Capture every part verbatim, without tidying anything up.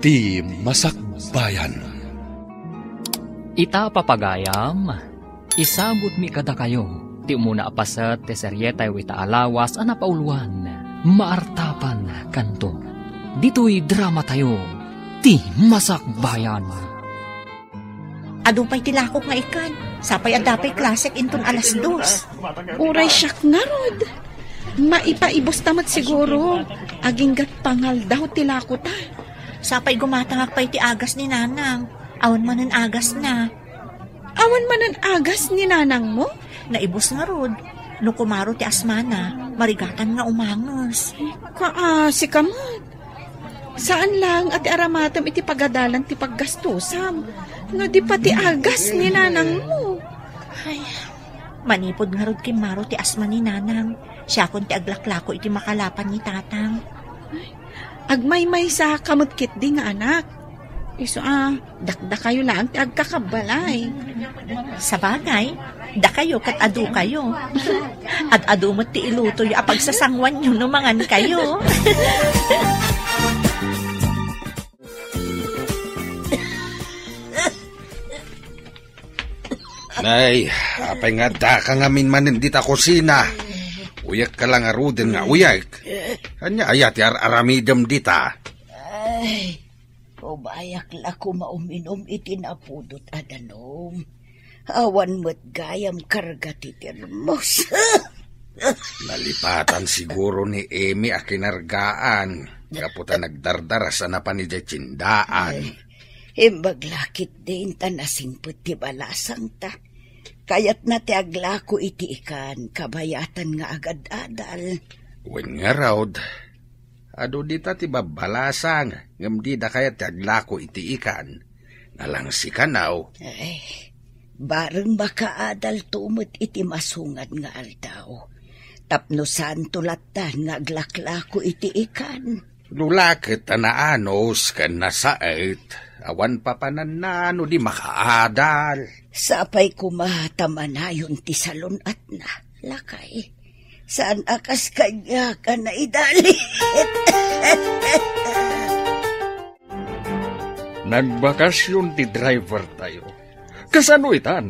Ti Masakbayan. Ita, papagayam, isagutmi kadakayo ti umuna a paset ti serietayo ita a lawas a napauloan, Maartapan Kanto. Ditoy dramatayo, Ti Masakbayan. Adu pay ti lakok nga ikan, sapay adda pay klasek inton alas dos. Uray siak ngarud. Maipaibus ta met siguro. Aginggat pangaldaw ti lakota. Sapay gumatangak pay ti agas ni Nanang. Awan manen agasna. Awan manen agas ni Nanangmo? Naibus ngarud. No kumaro ti asmana, marigatan nga umanges. Kaasi ka met. Saan laeng a ti aramatem iti pagadalan ti paggastosam, no di pay ti agas ni Nanangmo. Ay, manipud ngarud kimmaro ti asma ni Nanang, siakon ti aglaklako iti makalapan ni Tatang. Agmaymaysa ka met ketdi nga anak. Isu a, dakdakayo laeng ti agkakabbalay. Sabagay, dakayo ket adukayo. Ad-adu met ti ilutoyo a pagsasanguanyo no mangankayo. Nay, apay nga addaka ngamin manen dita kusina? Uyekka la ngaruden nga uyek. Ania aya ti ar-aramidem dita? Ay, umayak la koma uminum iti napudot a danum. Awan met gayam karga ti termos. Nalipatan siguro ni Emi a kinargaan gapu ta nagdardaras a napan idiay tiendaan. Ay, imbag la ketdin ta nasingpet ti balasangta. Kayatna ti aglako iti ikan, kabayatan nga agad-adal. Wen ngarud, adu dita ti babbalasang, ngem dida kayat ti aglako iti ikan. Nalangsi kano. Ay, bareng makaadalto met iti masungad nga aldaw. Tapno saanto latta nga aglaklako iti ikan. No la ket a naanus ken nasaet, awan papananna no di makaadal. Sapay koma ta manayon ti salun-atna, lakay. Saan a kas kaniak a naidalit. Nagbakasyon ti driver tayo. Kasano itan?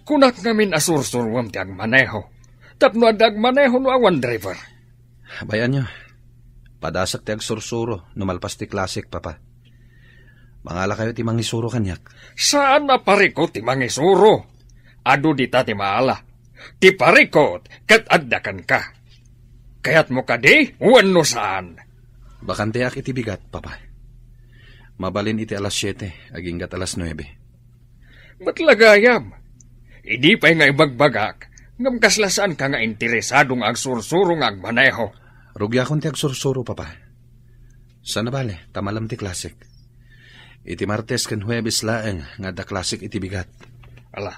Kunak ngamin a sursuruem ti agmaneho. Tapno adda agmaneho no awan driver. Bay-anyo, padasek ti agsursuro no malpas ti klasek, Papa. Mangalakayo ti mangisuro kaniak. Saan a parikut ti mangisuro. Adu dita ti maala. Ti parikut ket adda kenka. Kayatmo kadi wenno saan? Bakanteak iti bigat, Papa. Mabalin iti alas siete, aginggat alas nuebe. Met la gayam. Idi pay nga ibagbagak, ngem kasla saanka nga interesado nga agsursuro nga agmaneho. Rugiakon ti agsursuro, Papa. Saan a bale, ta malem ti klasek. Iti Martes ken Huebes laeng nga adda klasek iti bigat. Ala,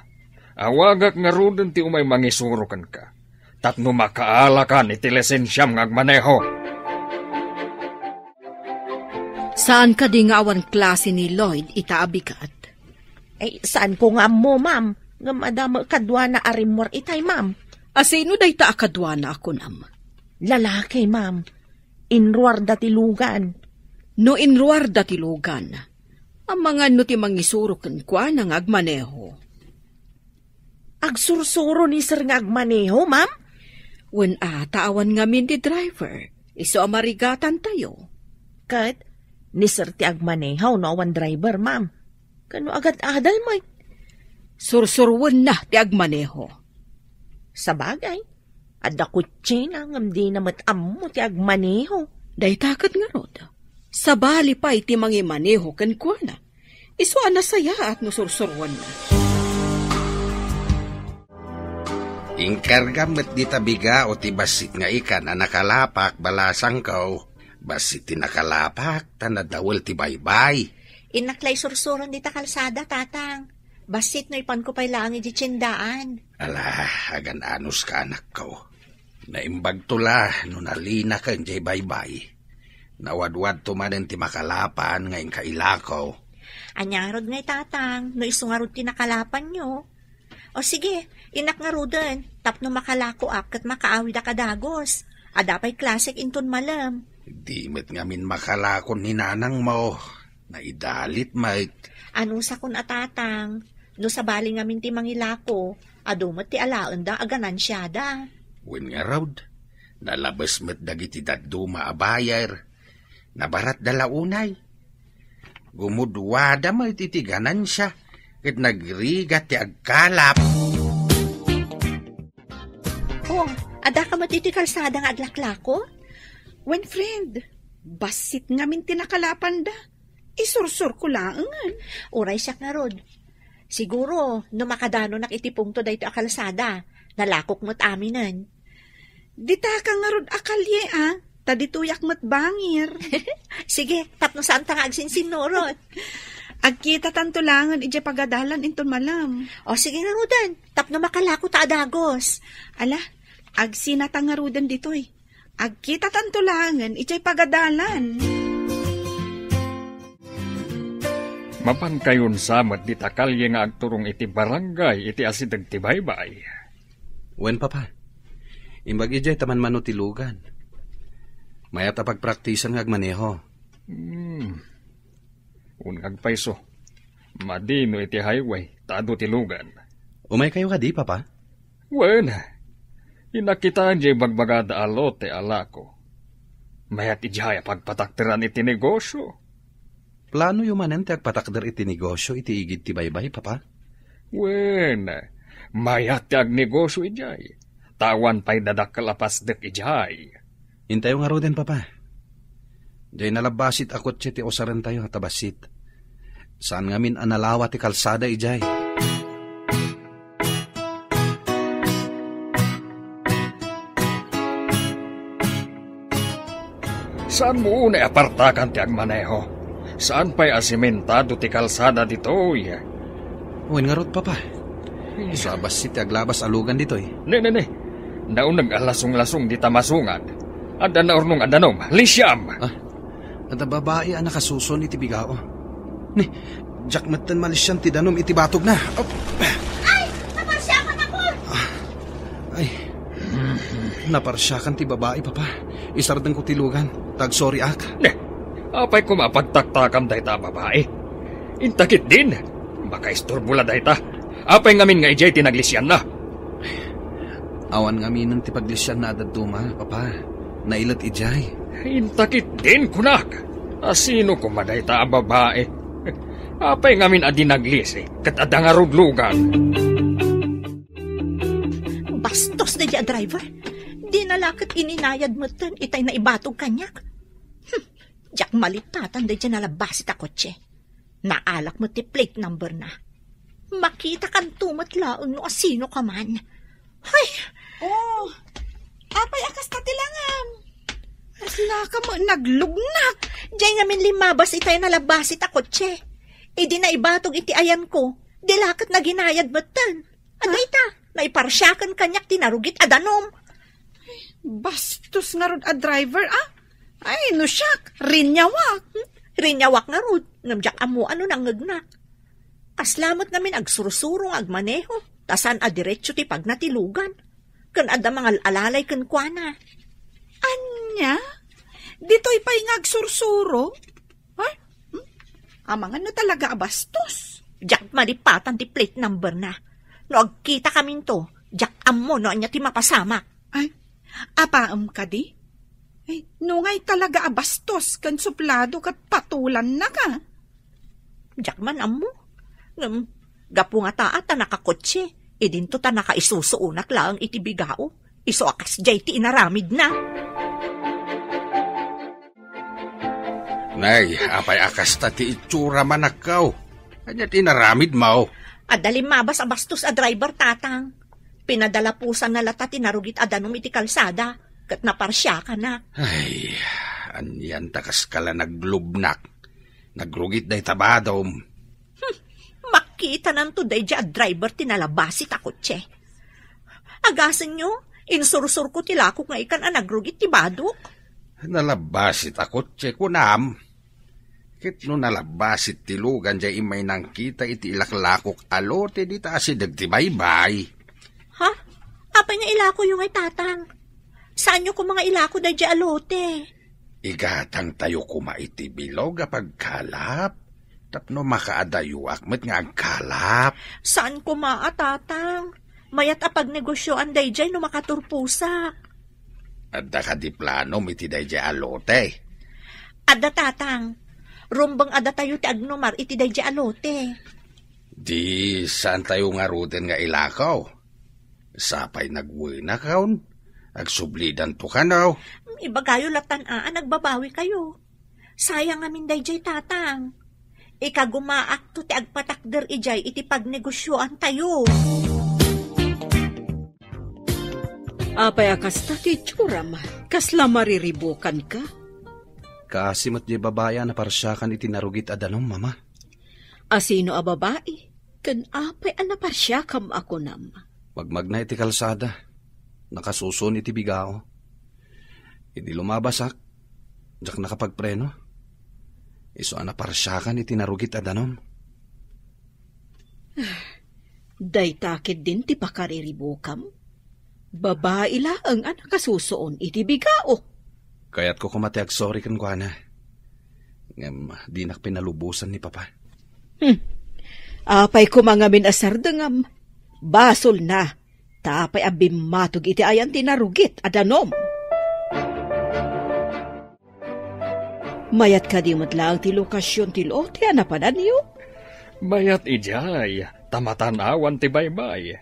awagak ngaruden ti umay mangisuro kenka, tapno makaalakan iti lisensiam nga agmaneho. Saan kadi nga awan klase ni Lloyd ita a bigat? Ay, saanko nga ammo, ma'am. Ngem adda met kaduana a rimmuar itay, ma'am. A sino dayta a kaduana a kunam? Lalaki, ma'am. Inruarda ti lugan. No inruarda ti lugan, amangan no ti mangisuro kenkuana nga agmaneho. Agsursuro ni sir nga agmaneho, ma'am? Wen a, ta awan ngamin ti driver. Isu a marigatantayo. Ket ni sir ti agmaneho no awan driver, ma'am. Kano agad-adal met? Sursuruenna ti agmaneho. Sabagay, adda kutsina ngem dina met ammo ti agmaneho. Dayta ket ngarud, sabali pay ti mangimaneho kenkuana. Isu a nasayaat no sursuruenna. Inkargam met dita bigao ti bassit nga ikan a nakalapak, balasangko. Bassit ti nakalapak, ta nadawel ti baybay. Innak la isursuron dita kalsada, Tatang. Bassit no ipanko pay laeng idiay tiendaan. Ala, agan-anos ka, anakko. Naimbagto la no nalinaken diay baybay. Nawadwadto manen ti makalapan nga inka ilako. Ania ngarud ngay, Tatang, no isu ngarud ti nakalapanyo? O sige, innak ngaruden, tapno makalakoak ket makaawidak a dagus. Adda pay klasek inton malem. Di met ngamin makalakon ni nanangmo. Naidalit met. Anusakon a tatang, no sabali ngamin ti mangilako, adu met ti alaenda a ganansiada. Wen ngarud, nalabes met dagiti dadduma a buyer. Nabaratda la unay. Gumuduada met iti ganansia, ket nagrigat ti agkalap. Oh, adda ka met iti kalsada nga aglaklako? Wen, friend, bassit ngamin ti nakalapanda. Isursurko laengen. Uray siak ngarud. Siguro, no makadanunak iti pungto daytoy a kalsada, nalakok met aminen. Dita ka ngarud a kalye, a? Ta ditoyak met bangir. Sige, tapno saanta nga agsinsinnurot. Agkitatanto laengen idiay pagadalan inton malem. O, sige ngaruden, tapno makalako ta a dagus. Ala, agsinata ngaruden ditoy. Agkitatanto laengen idiay pagadalan. Mapan kayonsa met dita kalye nga agturong iti barangay iti asideg ti baybay. Wen, Papa. Imbag idiay ta manmano ti lugan. Mayat a pagpraktisan nga agmaneho. Hmm. Wen, agpayso. Madi no iti highway, ta adu ti lugan. Umaykayo kadi, Papa? Wen, inakitaen diay bagbagada a lote a lako. Mayat idiay a pagpatakderan iti negosyo. Planoyo manen ti agpatakder iti negosyo iti igid ti baybay, Papa? Wen, mayat ti agnegosyo idiay. Ta awan pay dadakkel a pasdek idiay. Intayo ngaruden, Papa. Diay nalabbasit a kotse ti usarentayo ta bassit. Saan ngamin a nalawa ti kalsada idiay. Saanmo unay a partakan ti agmaneho. Saan pay a simentado ti kalsada ditoy. Wen ngarud, Papa. Isu a bassit ti aglabas a lugan ditoy. Ne, ne, ne. Nauneg a lasonglasong dita masungad. Adda naurnong a danum. Lisiam! Ah, adda babai a nakasuson iti bigao. Ni, diak metten malisian ti danum iti batogna. Oh. Ay! Naparsiakan ako! Ah, ay. Naparsiakan ti babai, Papa. Isardengko ti lugan. Tagsoriak. Ne, apay koma a pagtaktakam dayta a babai? Inta ketdin, makaisturbo la dayta. Apay ngamin nga idiay ti naglisianna? Awan ngaminen ti paglisianna a dadduma, Papa. Nailet idiay. Inta ketdin, kunak. A sino koma dayta a babai? Apay ngamin a di naglisi, ket adda ngarud lugan? Bastos daydiay a driver. Dina la ket ininayad metten itay naibatog kaniak. Hmm, diak malipatan daydiay nalabbasit a kotse. Naalak met ti plate number na. Makitakanto met laeng no asino ka man. Hay! Oh, apay a kasta ti langam? Aslaka met naglugnak. Diay ngamin limmabas itay nalabbasit a kotse. Idi naibatog iti ayanko, di la ket naginayad metten. Adda ita, naiparsiakan kaniak ti narugit a danum. Bastos ngarud a driver, a? Ay, no siak, rinyawak. Rinyawak ngarud, ngem diak ammo a no nangngegnak. Kasla met ngamin agsursuro nga agmaneho, ta saan a diretso ti pagna ti lugan. Ken adda mangal-alalay kenkuana. Ania? Ditoy pay nga agsursuro? Ha? Hmm? Amangan no talaga a bastos. Diak malipatan ti plate number na. No agkitakaminto, diak ammo no ania ti mapasamak. Ay, apaem kadi? Ay, no ngay talaga a bastos ken suplado ket patulanna ka. Diak man ammo. Ngem, gapu nga taa ta nakakotse, idinto ta nakaisusuonak laeng iti bigao. Isu a kasdiay ti inaramidna. Nay, apay a kasta ti itsura, manakkaw? Ania ti inaramidmo? Adda limmabas a bastos a driver, tatang. Pinadalapusanna lata ti narugit a danum iti kalsada, ket naparsiakana. Ay, anian ta kaskala naglubnak. Nagrugit dayta badom. Hmm, makitananto daydiay a driver ti nalabasit a kotse. Agasenyo, insursurko ti lakok nga ikan a nagrugit ti badok. Nalabasit a kotse, kunam. Ket no nalabasit ti lugan diay immay nangkita iti ilaklakok a lote dita asideg ti baybay. Ha? Apay nga ilakoyo ngay, tatang? Saanyo koma nga ilako daydiay a lote? Igatangtayo koma iti bilog a pagkalap. Tapno makaadayoak met nga agkalap. Saan koma a, Tatang. Mayat a pagnegosioan daydiay no makaturposak. Adda kadi planom iti daydiay a lote? Adda, Tatang. Rumbeng a datayo ti agnumar iti daydiay a lote. Di saantayo ngaruden nga ilako? Sapay nagwenakon, agsublidanto kano. Ibagayo latan a nagbabawikayo. Sayang ngamin daydiay, Tatang. Ikagumaakto ti agpatakder idiay iti pagnegosioantayo. Apay a kasta ti itsuram? Kasla mariribukanka? Kaasi met diay babai a naparsiakan iti narugit a danum, Mama. Asino a babai? Ken apay a naparsiakam a kunam? Magmagna iti kalsada. Nakasuson iti bigao. Idi lumabasak, diak nakapagpreno. Isu a naparsiakan iti narugit a danum. Dayta ketdin ti pakariribukam? Babai laeng a nakasusuon iti bigao. Kayatko koma ti agsorry kenkuana. Ngem dinak pinalubosan ni Papa. Hmm. Apay koma ngamin a sardengam? Basolna, ta apay a bimmatog iti ayan ti narugit a danum? Mayat kadi met laeng ti lokasion ti lote a napananyo? Mayat idiay, ta matan-awan ti baybay.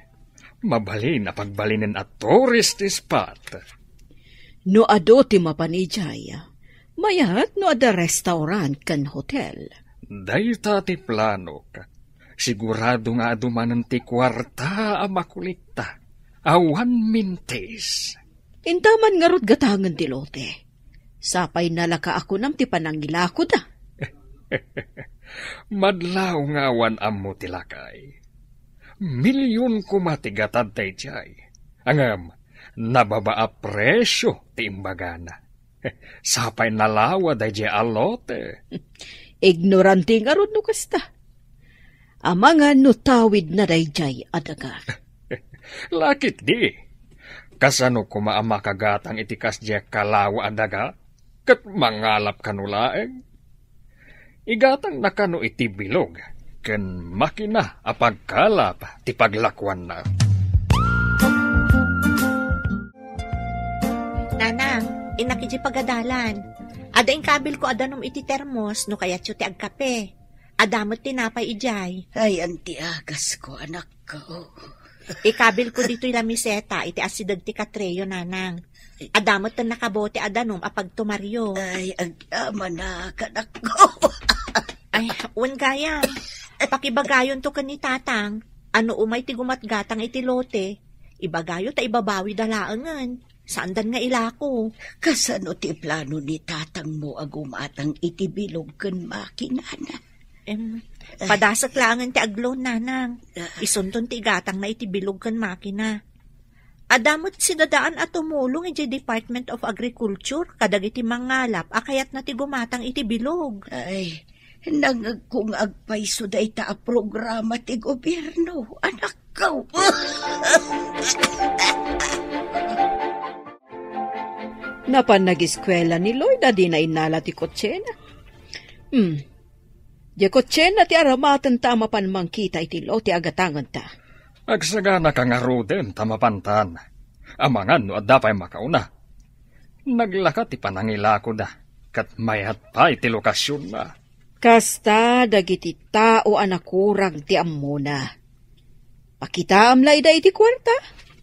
Mabalin a pagbalinen a tourist spot. No adu ti mapan idiay, mayat no adda restaurant ken hotel. Dayta ti planok. Sigurado nga adu manen ti kuarta a makulikta. Awan mintis. Intaman ngarud gatangen ti lote. Sapay nalaka a kunam ti panangilakoda. Madlaw nga awan ammo ti lakay. Milyon koma ti gatad daydiay. Ngem, nababa a presio ti imbagana. Sapay nalawa daydiay a lote. Ignorante ngarud no kasta. Amangan no tawidna daydiay a daga. Lakit di. Kasano koma a makagatang iti kasdiay kalawa a daga? Ket mangalap kano laeng? Igatangna kano iti bilog ken makina a pagkalap ti paglakuanna. Nanang, innak idiay pagadalan. Adda inkabilko a danum iti termos no kayatyo ti agkape. Adda met tinapay idiay. Ay, anti agasko, anakko. Ikabilko ditoy lamiseta iti asideg ti katreyo, nanang. Adda met ten nakabote a danum a pagtumaryo. Ay, agyamanak, anakko. Ay, wen gayam. Pakibagayonto ken ni Tatang, a no umay ti gumatgatang iti lote, ibagayo ta ibabawida laengen. Saandan nga ilako. Kasano ti plano ni tatangmo a gumatang iti bilog ken makinana? Em, padasek laengen ti agloan, nanang. Ah. Isunton ti igatangna iti bilog ken makina. Adda met sidadaan a tumulong idiay Department of Agriculture kadagiti mangalap a kayatna ti gumatang iti bilog. Ay, nangngegko nga agpayso dayta a programa ti gobierno, anakko. Napan nagiskuela ni Lloyd a dina innala ti kotsena. Hmm. Diay kotsena ti aramatenta a mapan mangkita iti lote a gatangenta. Agsaganaka ngaruden ta mapantan. Amangan no adda pay makauna. Naglaka ti panangilakoda, ket mayat pay ti lokasionna. Kasta dagiti tao a nakurang ti ammona. Pakitaam la ida iti kuarta,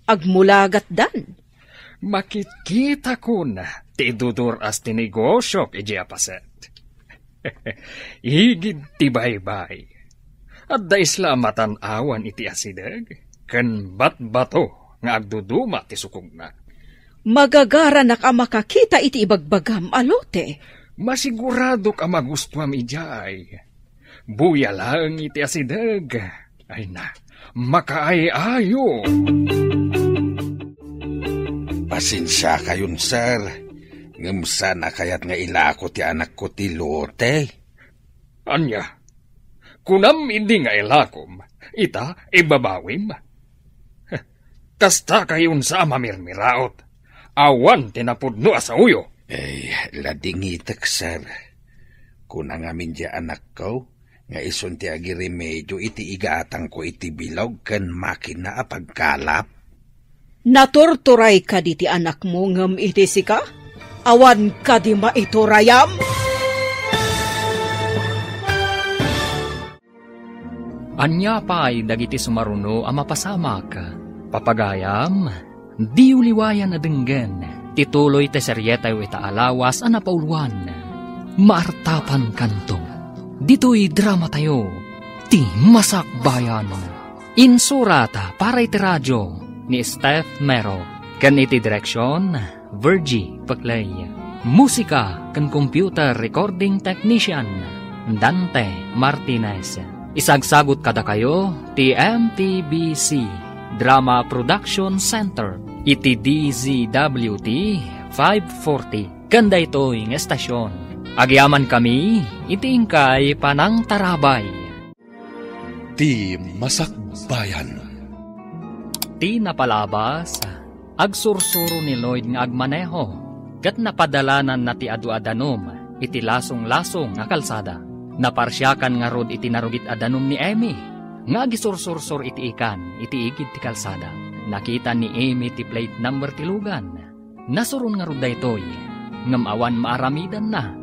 agmulagatdan. Makitkitakon ti idudur-as ti negosiok idiay a paset. Igid ti baybay. Adda isla a matan-awan iti asideg, ken batbato nga agduduma ti sukogna. Magagaranak a makakita iti ibagbagam a lote. Masiguradok a magustuam idiay. Buya laeng iti asideg. Ay na, makaay-ayo. Pasensiakayon, sir, ngem saan a kayat nga ilako ti anakko ti lote. Ania? Kunam idi nga ilakom, ita ibabawim? Kasta kayonsa a mamirmiraot. Awan ti napudno a saoyo. Ay, ladingitek, sir. Kuna ngamin diay anakko, nga isun ti agiremedio iti igatangko iti bilog ken makina a pagkalap. Naturturay kadi ti anakmo ngem iti sika? Awan kadi maiturayam? Ania pay dagiti sumaruno a mapasamak? Papagayam, diyo liwayan a denggen ti tuloy ti serietayo ita a lawas a napauluan. Maartapankanto. Ditoy dramatayo, Ti Masakbayan. Insurat para iti radio ni Steph Mero ken iti direksion, Virgie Peclay. Musika ken computer recording technician, Dante Martinez. Isagsagut kadakayo ti M T B C Drama Production Center iti D Z W T five forty ken daytoy nga estasion. Agyamankami iti inkay panangtarabay. Ti Masakbayan. Ti napalabas, agsursuro ni Lloyd nga agmaneho, ket napadalananna ti adu a danum iti lasonglasong a kalsada. Naparsiakan ngarud iti narugit a danum ni Emmy nga agisursursor iti ikan iti igid ti kalsada. Nakita ni Emmy ti plate number ti lugan. Nasuron ngarud daytoy, ngem awan maaramidanna,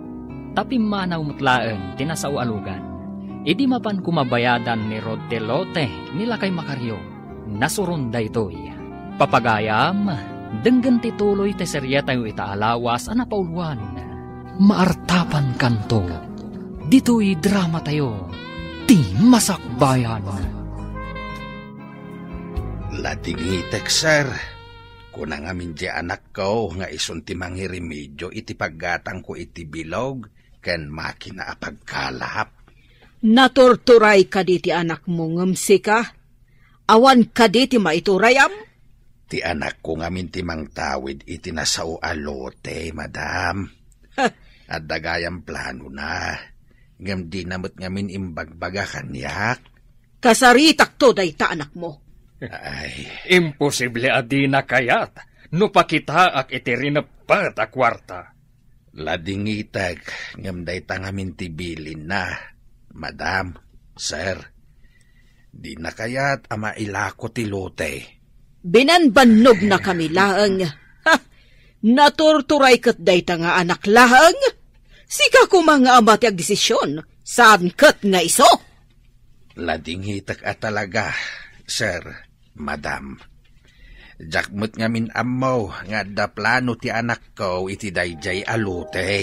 ta pimmanaw met laeng ti nasao a lugan. Idi mapan koma bayadan ni Rod ti lote ni Lakay Macario, nasuron daytoy. Papagayam, denggen ti tuloy ti serietayo ita a lawas a napauluan. Maartapankanto, ditoy dramatayo, Ti Masakbayan. Ladingitek, sir. Kuna ngamin di anakko nga isun ti mangiremedio iti paggatangko iti bilog ken makina a pagkalap. Naturturay kadi ti anakmo ngem sika? Awan kadi ti maiturayam? Ti anakko ngamin ti mangtawid iti nasao a lote, madam. Ha. Adda gayam planona, ngem dina met ngamin imbagbaga kaniak. Kasaritakto dayta anakmo. Ay. Imposible a dina kayat no pakitaak iti rineppet a kuarta. Ladingitek, ngem dayta ngamin ti bilinna, madam, sir. Dina kayat a mailako ti lote. Binanbannognakami laeng. Ha! Naturturay ket dayta nga anak laeng. Sika koma nga ama ti agdesision, saan ket nga isu. Ladingitek a talaga, sir, madam. Diak met ngamin ammo nga adda plano ti anakko iti daydiay a lote.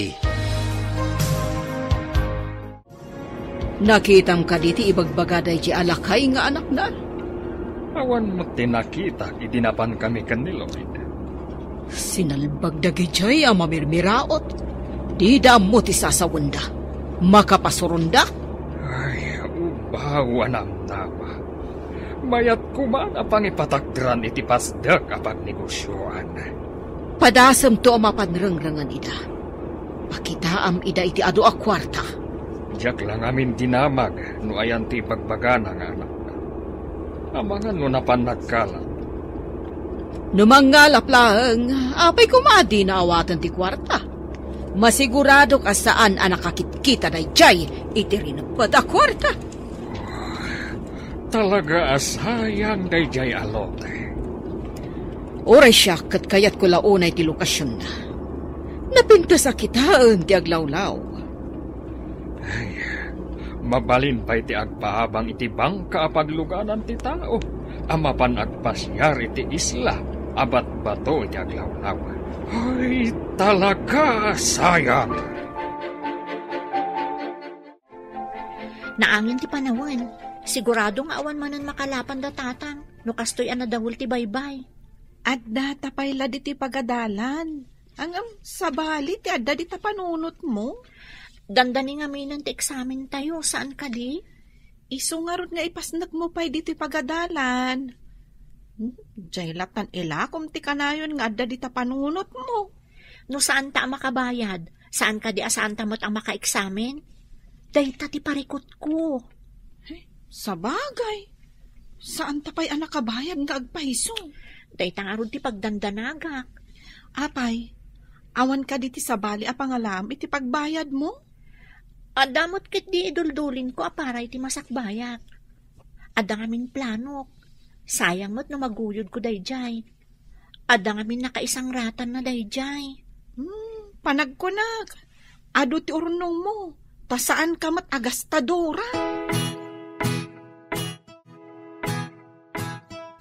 Nakitam kadi ti ibagbaga daydiay a lakay nga anakna? Awan met ti nakitak idi napankami ken ni Lloyd. Sinalbag dagidiay a mamirmiraot. Dida ammo ti sasawenda. Makapasuronda. Ay, ubaw a namnama. Mayat koma a pangipatakderan iti pasdek a pagnegosioan. Padasemto a mapan rengrengen ida. Pakitaam ida iti adu a kuarta. Diak la ngamin dinamag no ayan ti ibagbagana nga anakna. Amangan no napan nagkalat. No mangngalap laeng, apay koma a dina awaten ti kuarta? Masiguradok a saan a nakakitkita daydiay iti rineppet a kuarta. Talaga a sayang daydiay a lote. Uray siak ket kayatko la unay ti lokasionna. Napintas a kitaen ti aglawlaw. Ay, mabalin pay ti agpaabang iti bangka a pagluganan ti tao a mapan agpasiar iti isla a batbato iti aglawlaw. Ay, talaga a sayang! Naangin ti panawen. Sigurado nga awan manen makalapan da tatang no kastoy a nadawel ti baybay. Adda ta pay la ditoy pagadalan. Ngem sabali ti adda dita panunotmo? Dandani ngaminen ti eksamentayo, saan kadi? Isu ngarud nga ipasnekmo pay ditoy pagadalan. Hmm, diay lattan ilakom ti kanayon nga adda dita panunotmo. No saanta a makabayad, saan kadi a saanta met a makaeksamen? Dayta ti parikutko. Eh, sabagay, saanta pay a nakabayad nga agpaiso. Dayta ngarud ti pagdandanagak. Apay, awan kadi ti sabali a pangalaam iti pagbayadmo? Adda met ketdi iduldulinko a para iti masakbayak. Adda ngamin planok. Sayang met no maguyodko daydiay. Adda ngamin nakaisangratanna daydiay. Hmm, panagkunak, adu ti urnongmo, ta saanka met a gastadora.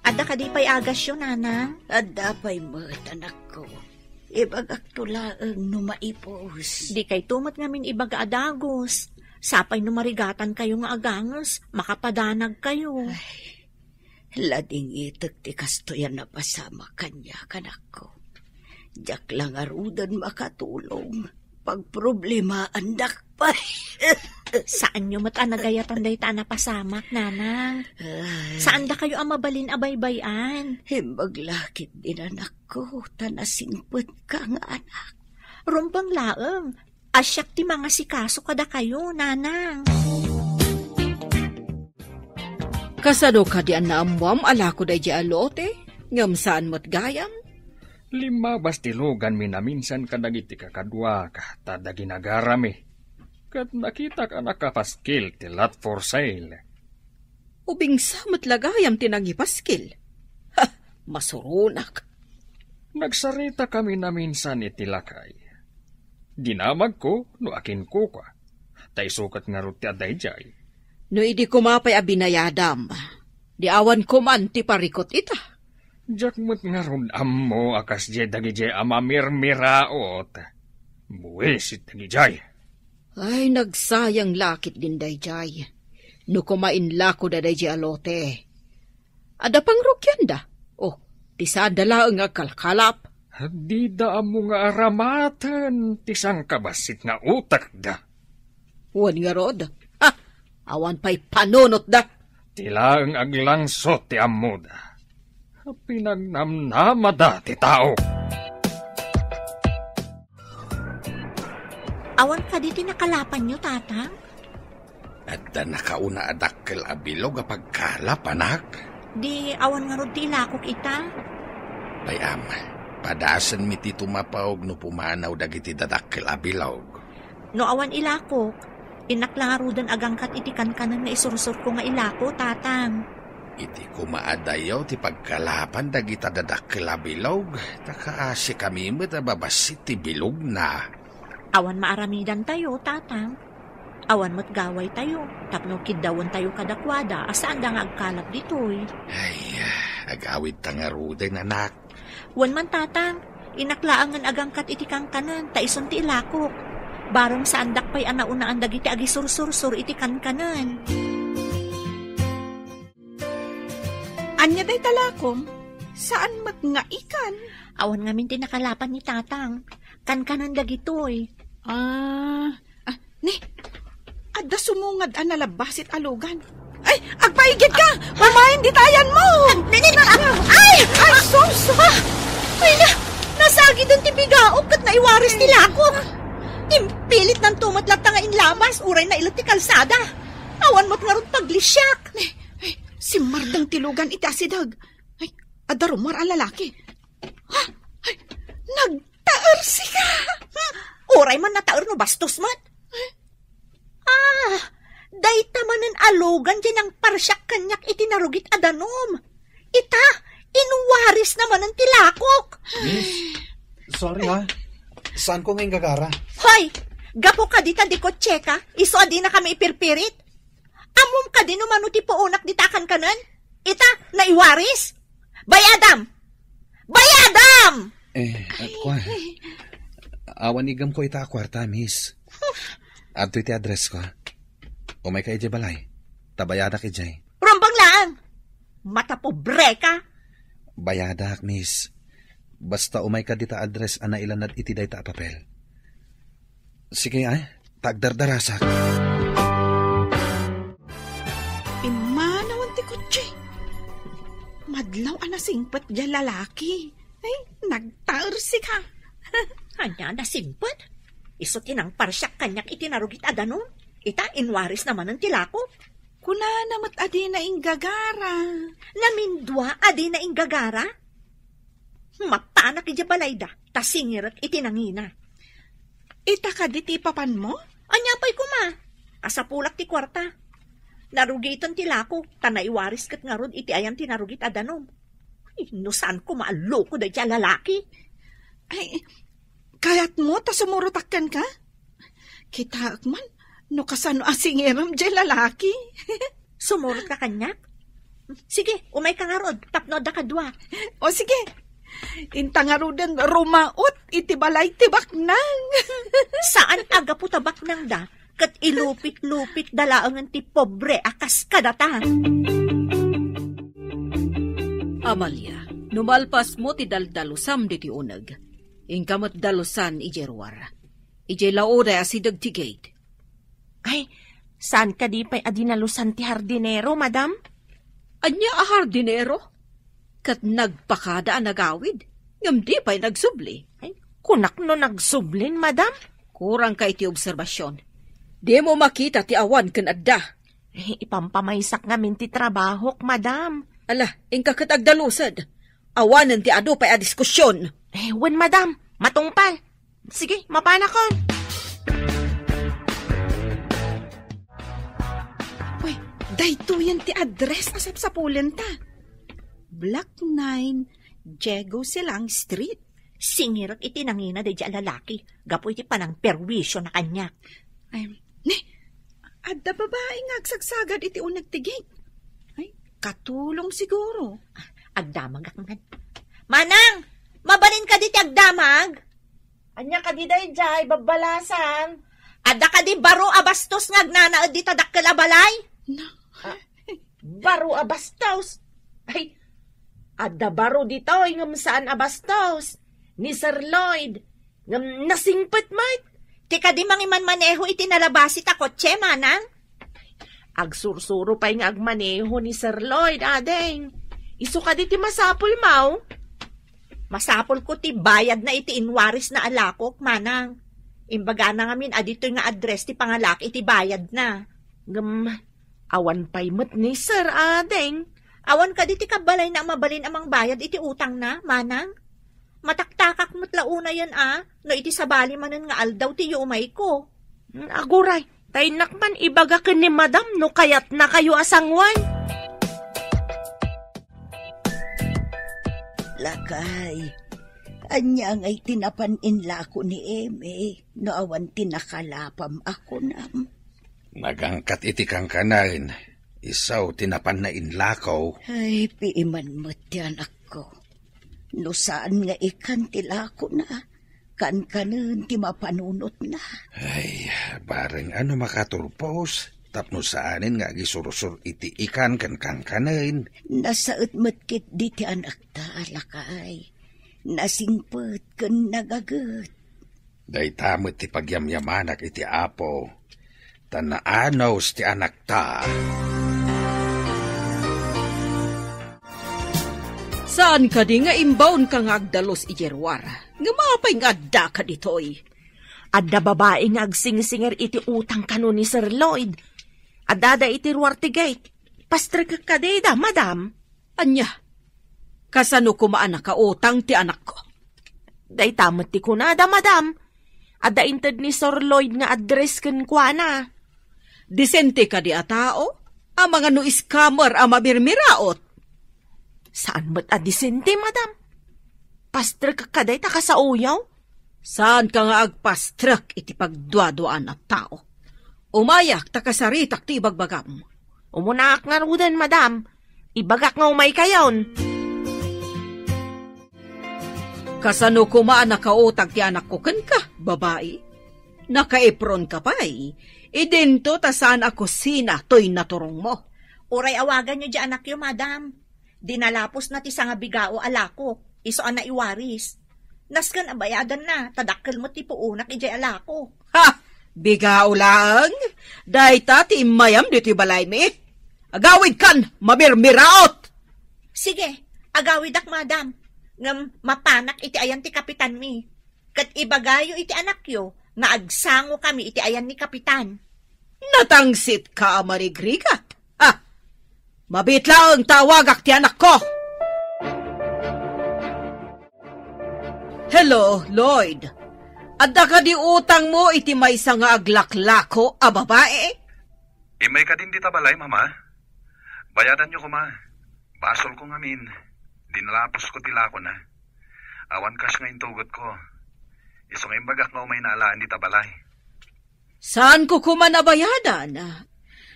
Adda kadi pay agasyo, nanang? Adda pay met, anakko. Ibagakto laeng no maipus. Dikayto met ngamin ibaga a dagus. Sapay no marigatankayo nga aganges, makapadanagkayo. Ay, ladingitek ti kastoy a napasamak kaniak, anakko. Diak la ngaruden makatulong. Pagproblemaandak pay. Saanyo met a nagayatan dayta a napasamak, nanang. Ay. Saandakayo a mabalin a baybay-an. Imbag la ketdin, anakko, ta nasingpetka nga anak. Rumbeng laeng, a siak ti mangasikaso kadakayo, nanang. Kasano kadi a naammuam a lako daydiay a lote, ngem saan met gayam? Limmabas ti luganmi naminsan kadagiti kakaduak ta adda ginagarami, ket nakitak a nakapaskil ti lot for sale. Ubingsa met la gayam ti nangipaskil. Ha, masuronak. Nagsaritakami naminsan iti lakay. Dinamagko no akinkukua, ta isu ket ngarud ti adda idiay. No idi koma pay a binayadam, di awan koman ti parikut ita. Diak met ngarud ammo a kasdiay dagidiay a mamirmiraot. Buisit dagidiay. Ay, nagsayang la ketdin daydiay. No koma inlakoda daydiay a lote, adda pangrugianda. Oh, ti saanda laeng nga agkalkalap. Dida ammo nga aramaten ti sangkabassit nga utekda. Wen ngarud, ha, awan pay panunotda. Ti laeng aglangsot ti ammoda. Pinagnamnamada ti tao. Awan kadi ti nakalapanyo, Tatang? Adda nakauna a dakkel a bilog a pagkalap, anak. Di awan ngarud ti ilakok ita? Bay-am, padasenmi ti tumapaw no pumanaw dagiti dadakkel a bilog. No awan ilakok, innak la ngaruden agangkat iti kankanen nga isursurko nga ilako, Tatang. Iti koma adayo ti pagkalapan dagita dadakkel a bilog, ta kaasikami met a babassit ti bilogna. Awan maaramidantayo, Tatang. Awan met gawaytayo, tapno kiddawentayo kadakuada a saanda nga agkalap ditoy. Ay, agawidta ngaruden, anak. Wen man, Tatang, innak laengen agangkat iti kankanen, ta isun ti ilakok. Bareng saandak pay a naunaan dagiti agisursursur iti kankanen. Ania dayta lakom? Saan met nga ikan? Awan ngamin ti nakalapan ni Tatang. Kankanen dagitoy. Ah, ah, ni, adda sumungad a nalabbasit a lugan. Ay, agpaigidka! Umayen ditayan mo! Ni, ni, ah, ay! Ay, sus! Ah! Ay, na, nasagiden ti bigaok ket naiwaris ti lakok. Impilitnanto met latta nga inlabas, uray nailet ti kalsada. Awan met ngarud paglisiak. Ni, ay, simmardeng ti lugan iti asideg. Ay, adda rummuar a lalaki. Ha? Ay, nagtaersika! Hmm, uray man nataer no bastos met. Ah, dayta manen a lugan ti nangparsiak kaniak iti narugit a danum. Ita, inwarisna manen ti lakok. Miss, sorry ha. Saanko nga inggagara. Hoy, gapu kadi ta di kotseka, isu a dinakami ipirpirit? Ammom kadi no mano ti puonak dita a kankanen? Ita, naiwaris? Bayadam! Bayadam! Eh, ah, kua. Awan igamko ita a kuarta, miss. Adtoy ti addressko. Umayka idiay balay. Ta bayadak idiay. Rumbeng laeng! Matapobreka! Bayadak, miss. Basta umayka dita address a nailanad iti dayta a papel. Sige, ay, ta agdardarasak. Pimmanawen ti kotse. Madlaw a nasingpet diay lalaki. Ay, nagtaersika. Ania a nasingpet? Isu ti nangparsiak kaniak iti narugit a danum. Ita, inwarisna manen ti lakok. Kunana met a dina inggagara. Namindua a dina inggagara? Mapanak idiay balayda, ta singirek iti nangina. Ita kadi ti ipapanmo? Ania pay koma? Kasapulak ti kuarta. Narugiten ti lako, ta naiwaris ket ngarud iti ayan ti narugit a danum. Ay, no saan koma a loko dayta a lalaki? Ay, kayatmo ta sumurotak kenka? Kitaek man, no kasano a singiram diay lalaki. Sumurot ka kaniak? Sige, umay ka ngarud, tapno adda kadua. O sige, inta ngaruden rumaot iti balay ti baknang. Saan a gapu ta baknang da, ket ilupit-lupit da laengen ti pobre a kas kadata. Amalia, no malpasmo ti daldalusam ditoy uneg, inka met dalusan idiay ruar. Idiay lauday a sideg ti gate. Ay, saan kadi pay a dinalusan ti hardinero, madam? Ania a hardinero? Ket nagpakada a nagawid, ngem di pay nagsubli. Ay, kunak no nagsublin, madam? Kurang ka iti obserbasion. Dimo makita ti awan ken adda. Eh, ipampamaysak ngamin ti trabahok, madam. Ala, inka ket agdalused. Awanen ti adu pay a diskusion. Eh, wen, madam. Matungpal. Sige, mapanakon. Uy, daytoyen ti address a sapsapulenta. Block nine, Diego Silang Street. Singirek iti nangina daydiay a lalaki, gapu iti panangperwisio na kaniak. Ay, ne, adda babai nga agsagsagad iti uneg ti gate. Ay, katulong siguro. Agdamagak man. Manang, mabalin kadi ti agdamag? Ania kadi daydiay, babbalasan? Adda kadi baro a bastos nga agnanaed dita dakkel a balay? Na, baro a bastos? Ay, adda baro ditoy ngem saan a bastos. Ni Sir Lloyd, ngem nasingpet met. Ti kadi mangimanmaneho iti nalabasit a kotse, manang? Agsursuro pay nga agmaneho ni Sir Lloyd, ading. Isu kadi ti masapul, maw? Masapul ko ti bayad na iti inwaris na alakok, manang. Imbagana ngamin a ditoy nga address ti pangalak iti bayad na. Ngem, awan pay met ni Sir, ading. Awan kadi ti kabbalay na mabalin a mangbayad iti utang na, manang? Mataktakak met la unayen a, no iti sabali manen nga aldaw ti yumayko. Aguray, ta innak man ibaga ken ni Madam no kayatna kayo a sanguan. Lakay, ania ngay ti napan inlako ni Eme no awan ti nakalapam a kunam? Nagangkat iti kankanen, isu ti napanna inlako. Ay, piiman met ti anakko. No saan nga ikan ti lakona, kankanen ti mapanunotna. Ay, bareng a no makaturpos, tapno saanen nga agisursor iti ikan ken kankanen. Nasaet met ketdi ti anakta, lakay. Nasingpet ken nagaget. Dayta met ti pagyamyamanak iti Apo, ta naanus ti anakta. Saan kadi nga imbaonka nga agdalus idiay ruar? Ngem apay nga addaka ditoy? Adda babai nga agsingsingir iti utang kano ni Sir Lloyd. Addada iti ruar ti gate. Pastrekek kadi da, madam? Ania? Kasano koma a nakautang ti anakko? Dayta met ti kunada, madam. Adda inted ni Sir Lloyd nga address kenkuana. Disente kadi a tao? Amangan no scammer a mamirmiraot? Saan met a disente, madam. Pastrek ka dayta kasaoyaw? Saanka nga agpastrek iti pagduaduaan a tao. Umayak ta kasaritak ti ibagbagam. Umunaak ngaruden, madam. Ibagak nga umaykayon. Kasano koma a nakautang ti anakko kenka, babai? Nakaipronka pay. Idinto ta saan a kusina toy naturongmo. Uray awaganyo diay anakyo, madam. Dinalapusna ti sangabigao a lako, isu a naiwaris. Nasken a bayadanna, ta dakkel met ti puonak idiay a lako. Ha! Bigao laeng? Dayta ti immayam ditoy balaymi? Agawidkan, mamirmiraot! Sige, agawidak, madam. Ngem mapanak iti ayan ti kapitanmi. Ket ibagayo iti anakyo nga agsangokami iti ayan ni Kapitan. Natangsitka a marigrigat. Ha! Mabiit laeng ta awagak ti anakko. Hello, Lloyd. Adda kadi utangmo iti maysa nga aglaklako a babai? Immay kadin dita balay, Mama. Bayadanyo koma. Basolko ngamin. Dinalaposko ti lakona. Awan cash nga intugotko. Isu nga imbagak nga umayna alaen dita balay. Saanko koma a bayadan?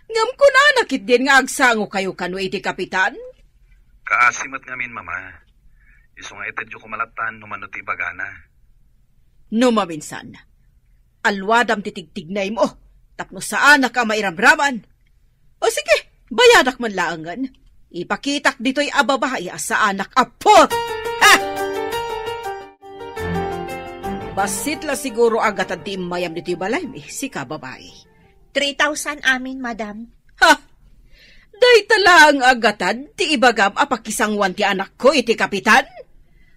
Ngem kunana ketdin nga agsangokayo kano iti kapitan? Kaasi met ngamin, Mama. Isu nga itedyo koma lattan no mano ti ibagana. No maminsan, alwadam ti tigtignaymo tapno saanak a mairamraman. O sige, bayadak man laengen. Ipakitak ditoy a babai a saanak a put! Ha! Bassit la siguro a gatad ti immayam ditoy balaymi, sika babai. Three thousand amin, madam. Ha! Dayta laeng a gatad ti ibagam a pakisangoan ti anakko iti kapitan?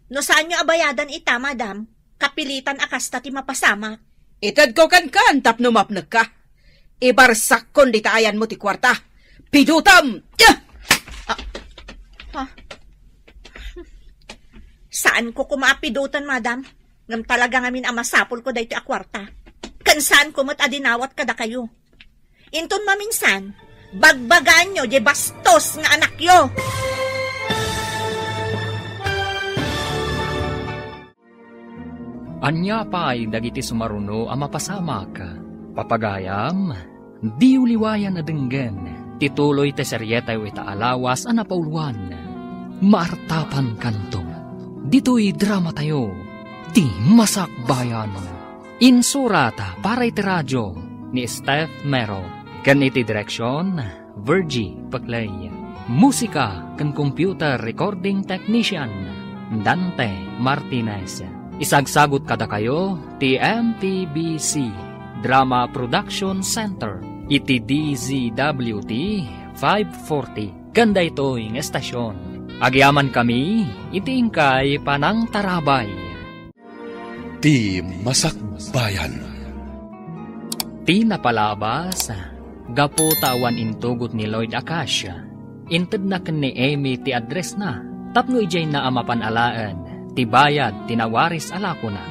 No saanyo a bayadan ita, madam, kapilitan a kasta ti mapasamak. Itedko kenkan tapno mapnekka. Ibarsakkon dita ayanmo ti kuarta. Pidutam! Ah! Ah. Saanko koma a pidutan, madam. Ngem talaga ngamin a masapulko daytoy a kuarta. Ken saanko met a dinawat kadakayo. Inton maminsan, bagbagaanyo diay bastos nga anakyo. Ania pay dagiti sumaruno a mapasamak? Papagayam, diyo liwayan a denggen ti tuloy ti serietayo ita a lawas a napauluan. Maartapankanto. Ditoy dramatayo, Ti Masakbayan. Insurat para iti radio ni Steph Mero, ken iti direksion, Virgie Peclay. Musika ken computer recording technician, Dante Martinez. Isagsagut kadakayo ti M P B C Drama Production Center iti D Z W T five forty ken daytoy nga estasion. Agyamankami iti inkay panangtarabay. Ti Masakbayan. Ti napalabas, gapu ta awan intugot ni Lloyd a cash, intedna ken ni Amy ti addressna tapno idiayna a mapan alaen ti bayad ti nawaris a lakona.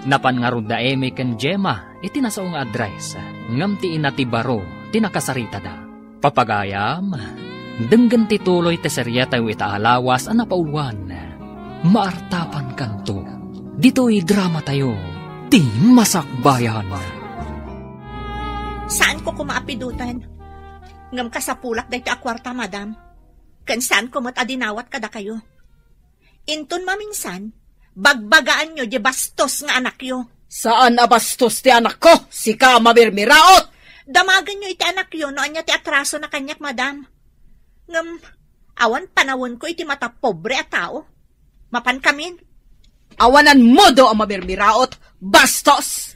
Napan ngarud da Amy ken Gemma iti nasao nga address, ngem ti ina ti baro ti nakasaritada. Papagayam, denggen ti tuloy ti serietayo ita a lawas a napauluan. Maartapankanto. Ditoy dramatayo, Ti Masakbayan. Saanko koma a pidutan. Ngem kasapulak daytoy a kuarta, madam. Ken saanko met a dinawat kadakayo. Inton maminsan, bagbagaanyo diay bastos nga anakyo. Saan a bastos ti anakko, sika a mamirmiraot! Damagenyo iti anakyo no ania ti atrasona kaniak, madam. Ngem, awan panawenko iti matapobre a tao. Mapankamin. Awan a modo a mamirmiraot, bastos!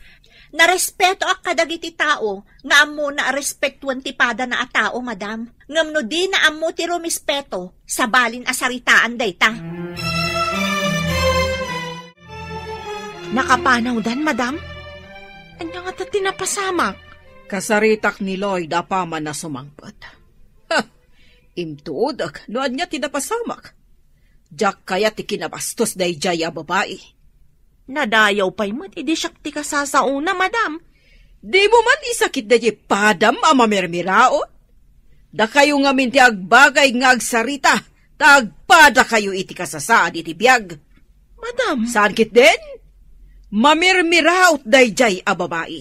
Narespetoak kadagiti tao nga ammona a respetuen ti padana a tao, madam. Ngem no dina ammo ti rumespeto, sabalin a saritaan dayta. Nakapanawdan, madam? Ania ngata ti napasamak? Kasaritak ni Lloyd apaman a sumangpet. Ha! Intuodek no ania ti napasamak. Diak kayat ti kinabastos daydiay a babai. Nadayaw pay met idi siak ti kasasaona, madam. Dimo man isakit daydiay padam a mamirmiraot? Dakayo ngamin ti agbagay nga agsarita, ta agpadakayo iti kasasaad iti biag. Madam. Saan ketdin? Mamirmiraot daydiay a babai.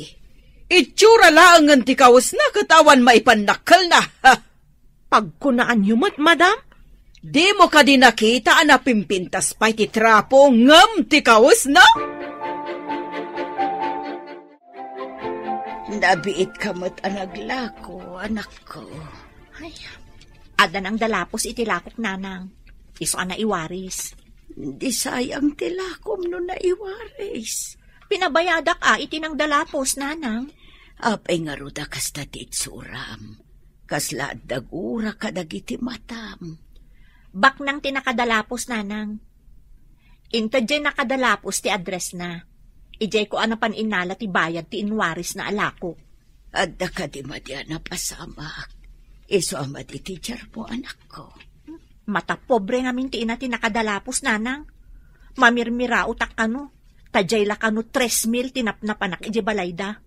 Itsura laengen ti kawesna ket awan maipannakkelna. Ha! Pagkunaanyo met, madam? Dimo kadi nakita a napimpintas pay ti trapo ngem ti kawesna? Nabiitka met a naglako, anakko. Ay, adda nangdalapos iti lakok, nanang. Isu a naiwaris. Di sayang ti lakom no naiwaris. Pinabayadak a iti nangdalapos, nanang. Apay ngarud a kasta ti itsuram? Kasla adda gura kadagiti matam. Baknang ti nakadalapos, nanang. Inted diay nakadalapos ti addressna. Idiay ko a napan innala ti bayad ti inwarisna a lakok. Adda kadi madi a napasamak? Isu a madi ti diarmo, anakko. Matapobre ngamin ti ina ti nakadalapos, nanang. Mamirmiraotak kano. Ta diay la kano tres mil ti napnapanak idiay balayda.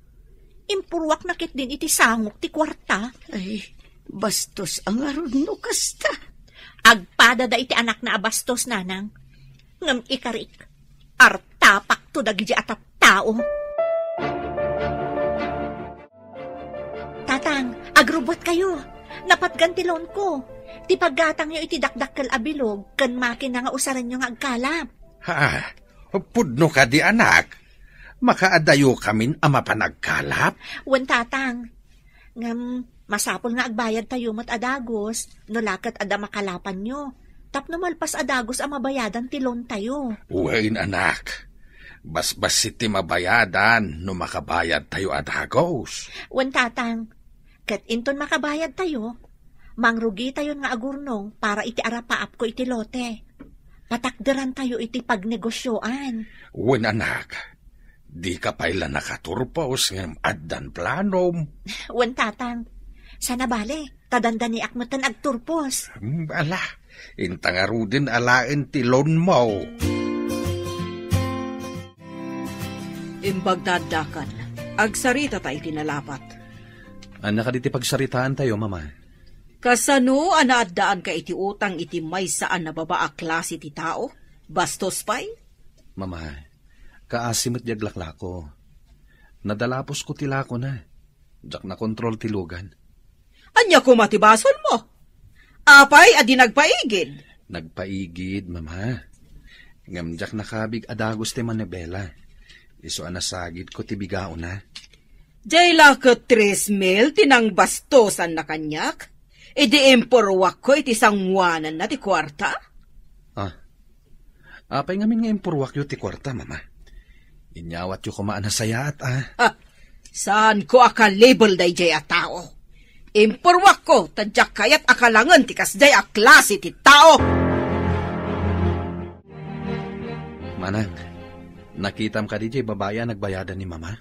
Impurruakna ketdin iti sangok ti kuarta. Ay, bastos a ngarud no kasta. Agpada da iti anakna a bastos, nanang. Ngem ikarik, artapakto dagiti a tattao. Tatang, agrubbuatkayo. Napatgan ti loanko. Ti paggatangyo iti dakdakkel a bilog ken makina nga usarenyo nga agkalap. Ha? Pudno kadi, anak? Makaadayo kamin a mapan agkalap? Wen, tatang. Ngem, masapul nga agbayadtayo met a dagus, no la ket adda makalapanyo. Tapno malpas a dagus a mabayadan ti loantayo. Wen, anak. Basbassit ti mabayadan no makabayadtayo a dagus. Wen, tatang. Ket inton makabayadtayo, mangrugitayon nga agurnong para iti arapaapko iti lote. Patakderantayo iti pagnegosioan. Wen, anak, dika pay la nakaturpos ngem addan planom. Wen, tatang. Sana bale, ta dandaniak metten agturpos. Hmm, ala, inta ngaruden alaen ti loanmo. Imbag ta addakan, agsaritata iti nalapat. Ania kadi ti pagsaritaantayo, Mama? Kasano a naaddaanka iti utang iti maysa a nababa a klase ti tao? Bastos pay? Mama, kaasi met di aglaklako. Nadalaposko ti lakona. Diak nakontrol ti lugan. Ania koma ti basolmo? Apay a di nagpaigid? Nagpaigid, Mama. Ngem diak nakabig a dagus ti manibela. Isu a nasagidko ti bigaona. Diay la ket tres mil ti nangbastosanna kaniak? Idi impurruakko iti sangoananna ti kuarta? Ah. Apay ngamin nga impurruakyo ti kuarta, Mama? Inyawatyo koma a nasayaat, ah. Ah, saanko a kalibel daydiay a tao. Impurruakko ta diak kayat a kalangen ti kasdiay a klase ti tao. Manang, nakitam kadi diay babai a nagbayadan ni Mama?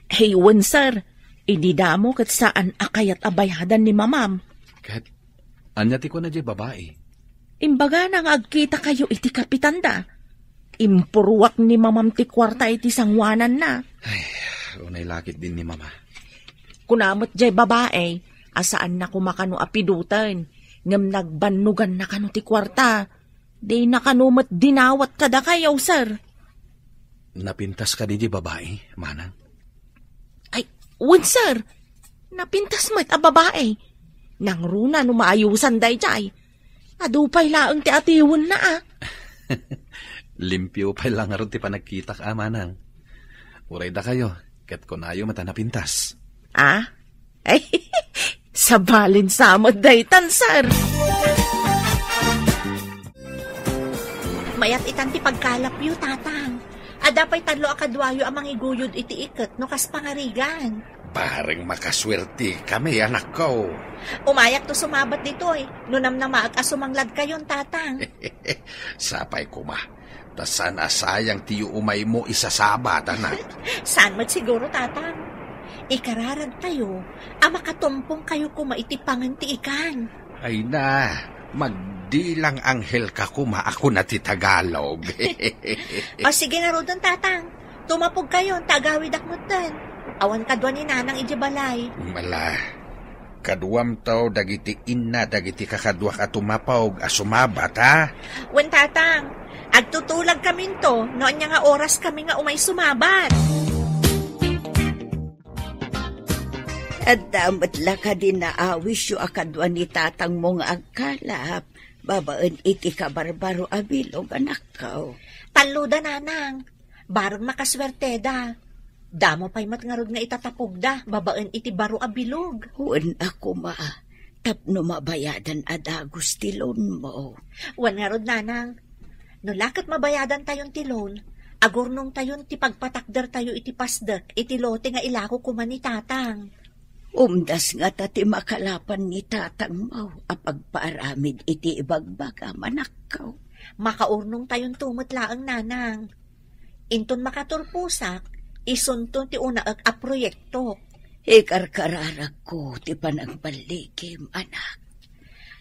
Hey, wen, sir. Idi damo ket saan a kayat a bayadan ni Mamam. Ket ania ti kuna diay babai? Imbagana nga agkitakayo iti kapitanda. Impurruak ni Mamam ti kuarta iti sangoananna. Ay, unay la ketdin ni Mama. Kuna met diay babai a saanna koma kano a piduten, ngem nagbannoganna kano ti kuarta. Dina kano met dinawat kadakayo, sir. Napintas kadi diay babai, Manang? Ay, wen, sir. Napintas met a babai. Nangruna no maayusan daydiay. Adu pay laeng ti atiwenna, ah. Limpio pay la ngarud ti panagkitak, a, Manang. Uray dakayo, ket kunayo met a napintas. Ah? Ay, sabalin sa met daytan, sir. Mayat itan ti pagkalapyo, Tatang. Adda pay tallo a kaduayo a mangiguyod iti iket no kas pangarigan. Bareng makasuertekami, anakko. Umayakto sumabat ditoy, no namnamaek a sumangladkayon, Tatang. Sapay koma, ta saan a sayang ti yuumaymo isasabat, anak. Saan met siguro, Tatang. Ikararagtayo a makatumpongkayo koma iti pangen ti ikan. Ay na, magdilang anghel ka koma a kuna ti Tagalog. O, sige ngaruden, Tatang. Tumapogkayon, ta agawidak metten. Awan kadua ni Nanang idiay balay. Ala, kaduamto dagiti inna dagiti kakaduak a tumapog a sumabat, ha? Wen, Tatang. Agtutulagkaminto no ania nga oraskami nga umay sumabat. Adda met la kadi naawisyo a kadua ni tatangmo nga agkalap babaen iti kabarbaro a bilog, anakko? Talloda, Nanang. Bareng makasuerteda. Damo pay met ngarud nga itatapogda babaen iti baro a bilog. Wen a koma, tapno mabayadan a dagus ti loanmo. Wen ngarud, Nanang. No la ket mabayadantayon ti loan, agurnongtayon ti pagpatakdertayo iti pasdek iti lote nga ilako koma ni Tatang. Umdas ngata ti makalapan ni tatangmo a pagpaaramid iti ibagbagam, anakko. Makaurnongtayonto met laeng, Nanang. Inton makaturposak, isunto ti unaek a proyektok. Ikarkararagko ti panangballigim, anak.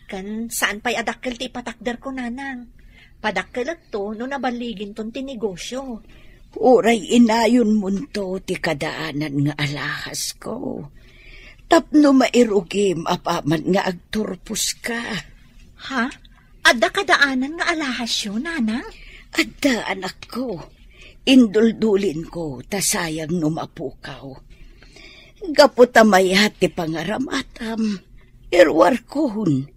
Ken saan pay a dakkel ti ipatakderko, Nanang. Padakkelekto no naballiginton ti negosio. Uray inayonmonto ti kadaanan nga alahasko, tapno mairugim apaman nga agturposka. Ha? Adda kadaanan nga alahasyo, nanang? Adda, anakko. Induldulinko, ta sayang no mapukaw. Gapu ta mayat ti pangaramatam, iruarkon,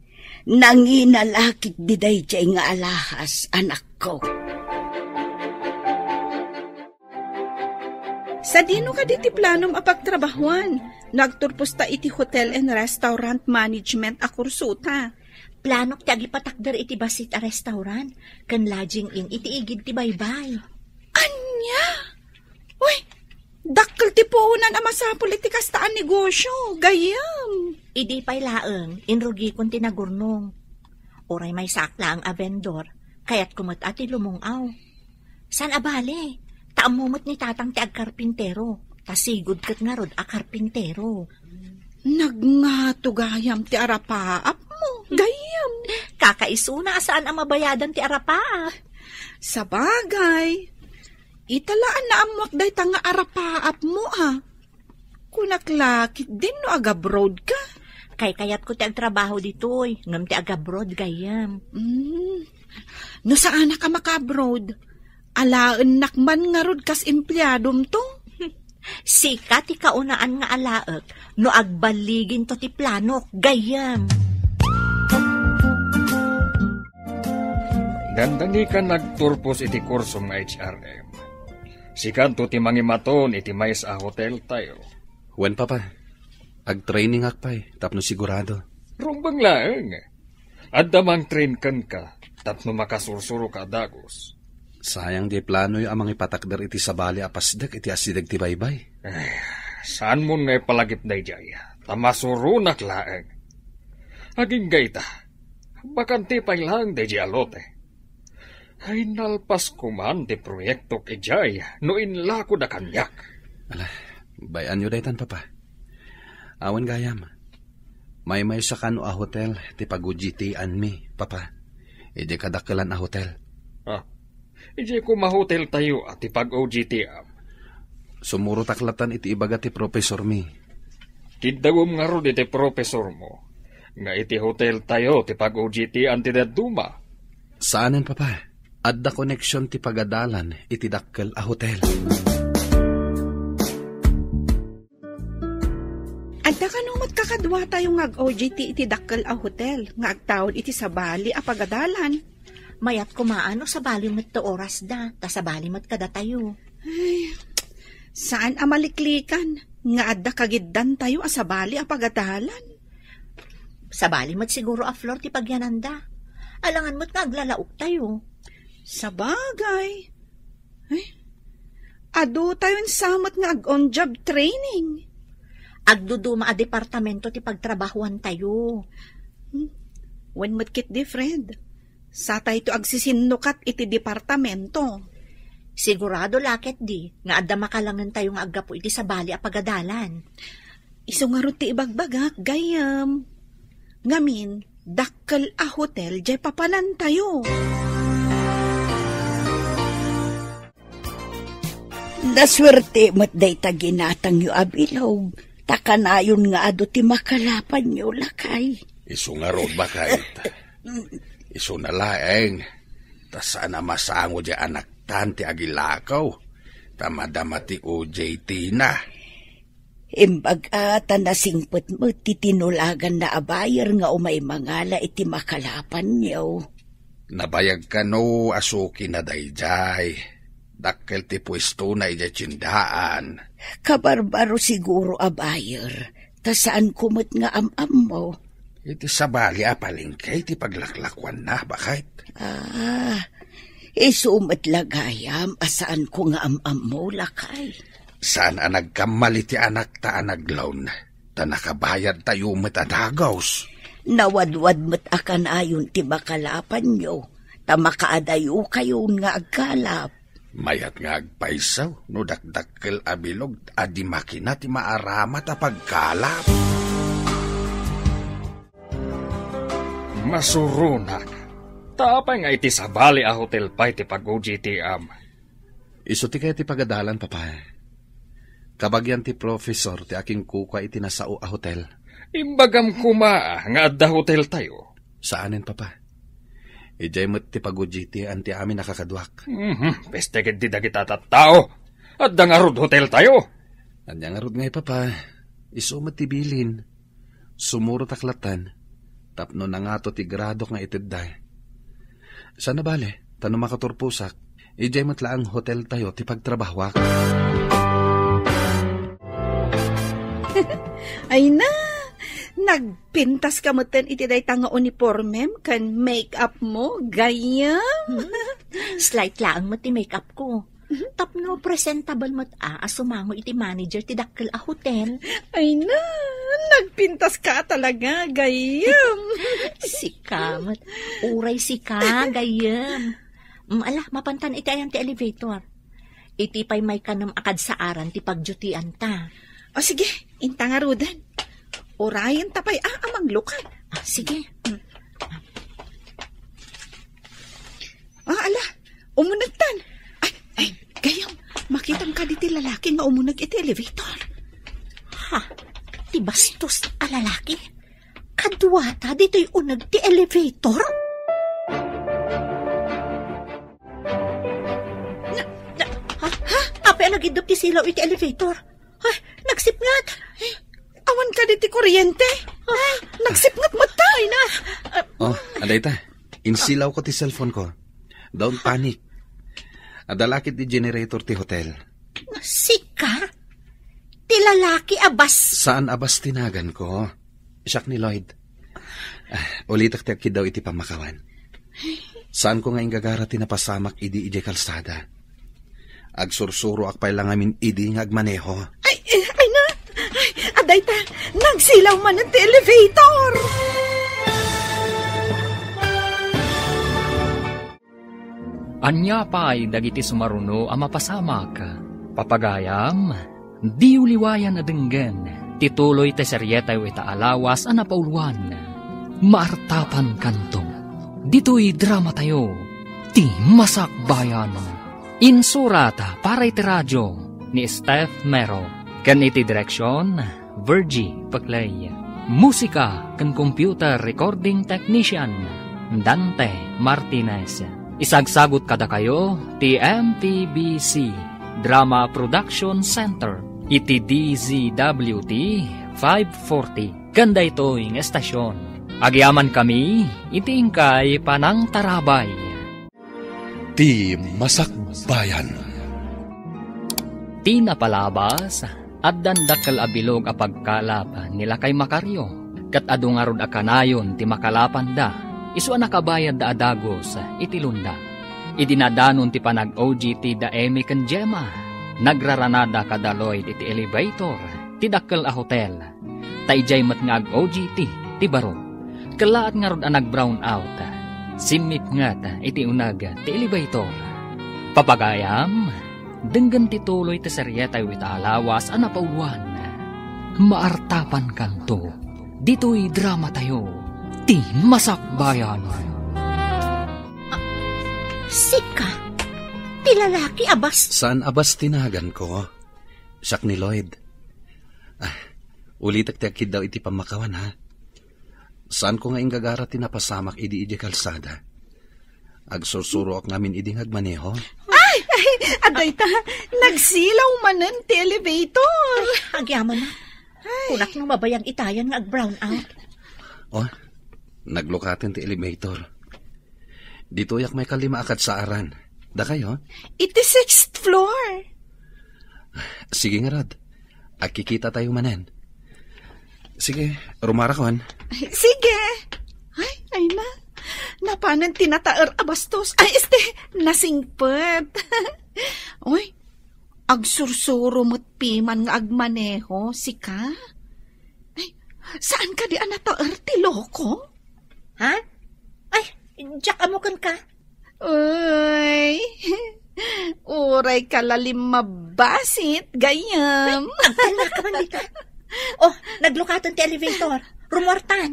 nangina la ketdi daydiay nga alahas, anakko. Sadino kadi ti planom a pagtrabahuan no agturposta iti hotel and restaurant management a kursota? Planok ti agipatakder iti bassit a restaurant ken lodging inn iti igid ti baybay. Ania? Uy, dakkel ti puonan a masapul iti kasta a negosio, gayyem. Idi pay laeng, inrugikon ti nagurnong. Uray maysaak laeng a vendor, kayatko met a ti lumung-aw. Saan a bale, ta ammo met ni tatang ti agkarpintero, ta sigud ket ngarud a karpintero. Nagngato gayam ti arapaapmo, gayyem. Kakaisuna a saan a mabayadan ti arapaap. Sabagay, ita la a naammoak dayta nga arapaapmo, a. Kunak la ketdin no agabroad ka. Kaykayatko ti agtrabaho ditoy, ngem ti agabroad, gayyem. Mm. No saanak a makaabroad, alaennak man ngarud kas empleadomto. Sika ti kaunaan nga alaek no agballiginto ti planok, gayyem. Dandani ka nagturpos iti kursom nga H R M. Sikanto ti mangimaton iti maysa a hoteltayo. Wen, Papa. Agtrainingak pay tapno sigurado. Rumbeng laeng. Adda mangtrain kenka tapno makasursuroka a dagus. Sayang diay planoyo a mangipatakder iti sabali a pasdek iti asideg ti baybay. Ay, saanmon nga ipalagip daydiay, ta masuronak laeng. Agingga ita, bakante pay laeng daydiay a lote. Ay, nalpas koman ti proyektok idiay no inlakod a kaniak. Ala, bay-anyo daytan, Papa. Awan gayam. Maymaysa kano a hotel ti pag-O J T-anmi, Papa. Idiay kadakkelan a hotel. Ah, idiay koma hoteltayo a ti pag-O J T-am. Sumurotak latan iti ibaga ti profesormi. Kiddawem ngarud iti profesormo nga iti hoteltayo ti pag-O J T-an ti dadduma. Saanen, Papa. Adda koneksion ti pagadalan iti dakkel a hotel. Adda kano met kakaduatayo nga ag-O J T iti dakkel a hotel nga agtaud iti sabali a pagadalan. Mayat koma no sabali met ti orasda, ta sabali met kadatayo. Ay, saan a maliklikan nga adda kagiddantayo a sabali a pagadalan. Sabali met siguro a floor ti pagyananda. Alangan met nga aglalaoktayo. Sabagay. Ay, adutayon sa met nga ag-on-job training. Agduduma a departamento ti pagtrabahuantayo. Hmm. Wen met ketdi, Fred. Satayto agsisinnukat iti departamento. Sigurado la ketdi nga adda makalangentayo nga aggapu iti sabali a pagadalan. Isu ngarud ti ibagbagak, gayyem. Ngamin, dakkel a hotel diay papanantayo. Nasuerte met dayta ginatangyo a bilog, ta kanayon nga adu ti makalapanyo, lakay. Isu ngarud, baket. Isuna laeng, ta saan a masango diay anaktan ti agilakaw, ta madama ti O J T-na. Imbag a ta nasingpet met ti tinulaganna a buyer nga umay mangala iti makalapanyo. Nabayag kano a suki na daydiay. Dakkel ti puestona idiay tiendaan. Kabarbaro siguro a buyer, ta saanko met nga am-ammo. Iti sabali a palengke ti paglaklakuanna, baket. Ah, isu met la gayam a saanko nga am-ammo, lakay. Saan a nagkammal iti anakta a naglawn, ta nakabayadtayo met a dagus. Nawadwad met a kanayon ti makalapanyo, ta makaadayokayon nga agkalap. Mayat nga agpayso no dakdakkel a bilog a di makina ti maaramat a pagkalap. Masuronak. Ta apay nga iti sabali a hotel pay ti pag-O J T-am? Isu ti kayat ti pagadalan, Papa. Kabagian ti professor ti akinkukua iti nasao a hotel. Imbagam koma nga adda hoteltayo. Saanen, Papa. Idiay met ti pagudjitian ti amin a kakaduak. Mhm, peste ketdi dagita tattao. Adda ngarud hoteltayo. Ania ngarud ngay, Papa? Isu met ti bilin. Sumurotak lattan tapno nangato ti gradok nga itedda. Saan a bale, ta no makaturposak, idiay met laeng hoteltayo ti pagtrabahoak. Ay na, nagpintas ka metten iti dayta nga uniformem ken make-up mo, gayyem. Hmm? Slight laeng met ti make-up ko. Tapno presentable met a, a sumango iti manager ti dakkel a hotel. Ay na, nagpintas ka talaga, gayyem. Sika met. Uray sika, gayyem. Mm, ala, mapantan iti ayan ti elevator. Iti pay maikanem a kadsaaran ti pagdutian ta. O sige, inta ngaruden. Urayen ta pay a, a manglukat. Ah, sige. Mm. Ah, ala, umunegtan. Ay, ay, gayyem, makitam kadi ti lalaki nga umuneg iti elevator. Ha? Ti bastos a lalaki? Kaduata ditoy uneg ti elevator? Na, na, ha? Ha? Apay a nagiddup ti silaw iti elevator? Ay, nagsipnget. Awan kadi ti kuryente. Ay, nagsipnget met ta. Ay na. Oh, adda ita. Insilaw ko ti cellphone ko. Don't panic. Adda la ket ti generator ti hotel. Sika? Ti lalaki a bas- Saan a bas ti nagan ko? Siak ni Lloyd. Ah, ulitek ti agkiddaw iti pammakawan. Saan ko nga inggagara ti napasamak idi idiay kalsada. Agsursuroak pay la ngamin idi nga agmaneho. Ay, eh, ay na! Ay, adayta, nagsilaw manen ti elevator! Ania pay dagiti sumaruno a mapasamak? Papagayam, diyo liwayan a denggen ti tuloy ti serietayo ita a lawas a napauluan. Maartapankanto. Ditoy dramatayo, Ti Masakbayan. Insurat para iti radio ni Steph Mero. Ken iti direksion, Virgie Peclay. Musika ken computer recording technician, Dante Martinez. Isagsagut kadakayo ti M P B C Drama Production Center iti D Z W T five forty ken daytoy nga estasion. Agyamankami iti inkay panangtarabay. Ti Masakbayan. Ti napalabas, addan dakkel a bilog a pagkalap ni Lakay Macario, ket adu ngarud a kanayon ti makalapanda, isu a nakabayadda a dagus iti lunda. Idi nadanon ti panag-O G T da Emmy ken Gemma, nagraranada kada Lloyd iti elevator ti dakkel a hotel. Ta idiay met nga ag-O G T ti baro. Kellaat ngarud a nag-brown out. Simmipnget iti uneg ti elevator. Papagayam, denggen ti tuloy ti serietayo ita a lawas a napauluan. Maartapankanto ditoy dramatayo, Ti Masakbayan. Ah, sika, ti lalaki a bas- Saan a bas ti nagan ko? Siak ni Lloyd. Ah, ulitek ti agkiddaw iti pammakawan, ha? Saan ko nga inggagara ti napasamak idi idiay kalsada? Agsursuroak ngamin idi nga agmaneho. Ay! Ay! Adayta, nagsilaw manen ti elevator. Ay, agyamanak. Ay. Kunak no mabayag itayan nga ag-brown out. Oh, naglukaten ti elevator. Ditoyak may kalima a kadsaaran. Dakayo? Iti sixth floor. Sige ngarud. Agkikitatayo manen. Sige, rumarakon. Sige. Ay, ay na. Napanen ti nataer a bastos. Ay, este, nasingpet. Uy, agsursuro met piman nga agmaneho, sika? Ay, saan kadi a nataer ti loko? Ha? Ay, diak ammo kenka. Uy, uray ka lalim mabasit, gayyem. Ay, agtalna ka man dita. Oh, naglukaten ti elevator. Rumuartan.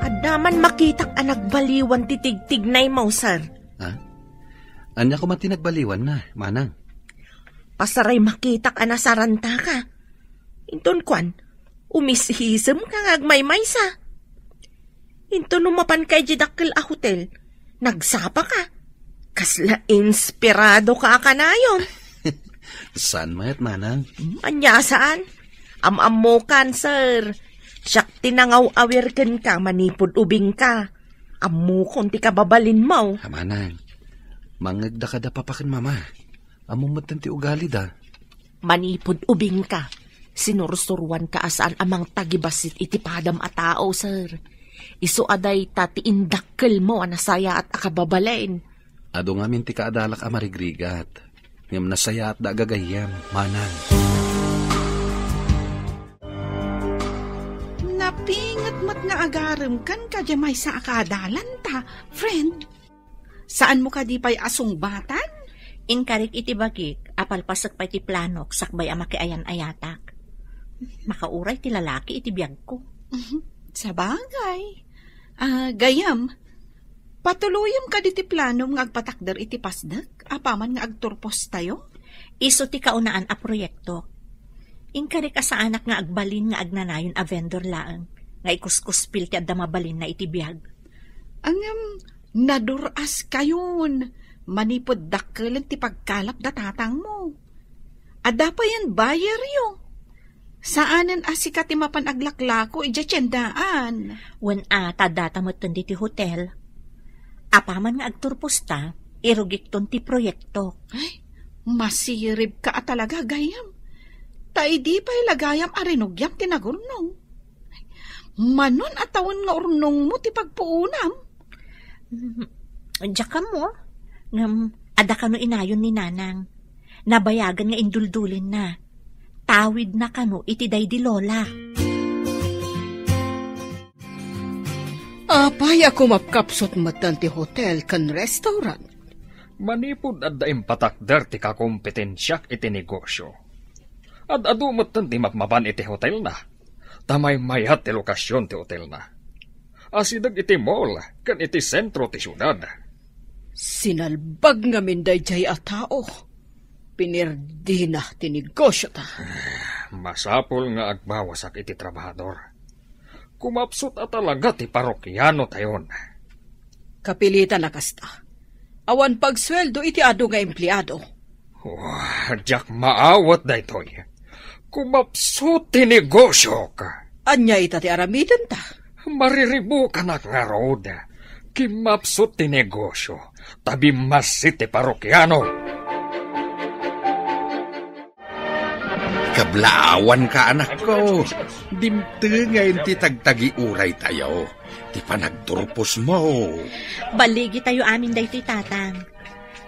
Adda Aman makitak a nagbaliwan ti tigtignaymo, sir. Ha? Ania koma ti nagbaliwanna, manang? Pasaray makitak a nasarantaka. Inton kuan, umishisemka nga agmaymaysa. Inton no mapanka idiay dakkel a hotel, nagsapaka. Kasla inspiradoka a kanayon. Saan met, manang? Ania saan? Am-ammokan, sir. Siak ti nangaw-awir kenka manipud ubingka. Ammokon ti kababalinmo. A, manang, mangngegda kada papa ken mama. Ammom metten ti ugalida. Manipud ubingka, sinursuroanka a saan a mangtagibassit iti padam a tao, sir. Isu a dayta ti indakkelmo a nasayaat a kababalin. Adu ngamin ti kaadalak a marigrigat, ngem nasayaatda a gagayyem, manang. Napinget met nga agaremkan kadi maysa a kaadalanta, friend. Saanmo kadi pay a sungbatan? Inkarik iti bagik a palpasek pay ti planok sakbay a makiayan-ayatak. Makauray ti lalaki iti biagko. Sabagay. Ah, gayam, patuloyem kadi ti planom nga agpatakder iti Pasdek apaman nga agturpostayo? Isu ti kaunaan a proyekto. Inkarik a saanak nga agbalin nga agnanayon a vendor laeng nga ikuskuspil ti adda mabalinna iti biag. Ngem, nadur-askayon manipud dakkelen ti pagkalap da tatangmo. Adda payen buyeryo. Saanen a sika ti mapan aglaklako idiay tiendaan. Wen a, ta addata metten ditoy hotel. Apaman nga agturposta, irugikton ti proyekto. Ay, masiribka a talaga, gayam. Ta idi pay la gayam a rinugiam ti nagurnong. Manon a tawen nga urnongmo ti pagpuonam? Mm, diak ammo. Ngem, adda kano inayon ni Nanang. Nabayagan nga induldulinna. Tawidna kano iti daydi Lola. Apay a kumapkapsut metten ti hotel ken restaurant? Manipud adda impatakder ti kakompetensiak iti negosio. Ad-adu metten ti mapmapan iti hotelna. Ta maymayat ti lokasion ti hotelna. Asideg iti mall ken iti sentro ti siudad. Sinalbag ngamin daydiay a tao. Pinirdina ti negosiota. Masapul nga agbawasak iti trabahador. Kumapsut a talaga ti parokianotayon. Kapilitan a kasta. Awan pagsueldo iti adu nga empleado. Oh, diak maawat daytoy. Kumapsut ti negosiok. Ania ita ti aramidenta? Mariribukanak ngarud. Kimmapsut ti negosio, ta bimmassit ti parokiano. Kablaawanka, anakko. Dimtengen ti tagtagiuraytayo, ti panagturposmo. Balligitayo amin daytoy, Tatang.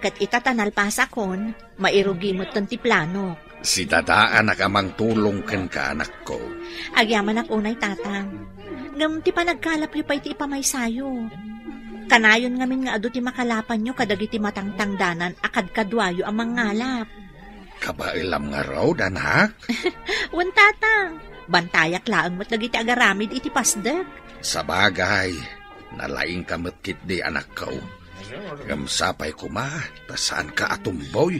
Ket ita ta nalpasakon, mairugi metten ti planok. Sidadaanak a mangtulong kenka, anakko. Agyamanak unay, Tatang. Ngem ti panagkalapyo pay ti ipamaysayo. Kanayon ngamin nga adu ti makalapanyo kadagiti matangtangdanan a kadkaduayo a mangngalap. Kabaelam ngarud, anak? Wen, Tatang. Bantayak laeng met dagiti agaramid iti Pasdek. Sabagay, nalaingka met ketdi, anakko. Ngem sapay koma, ta saanka a tumboy.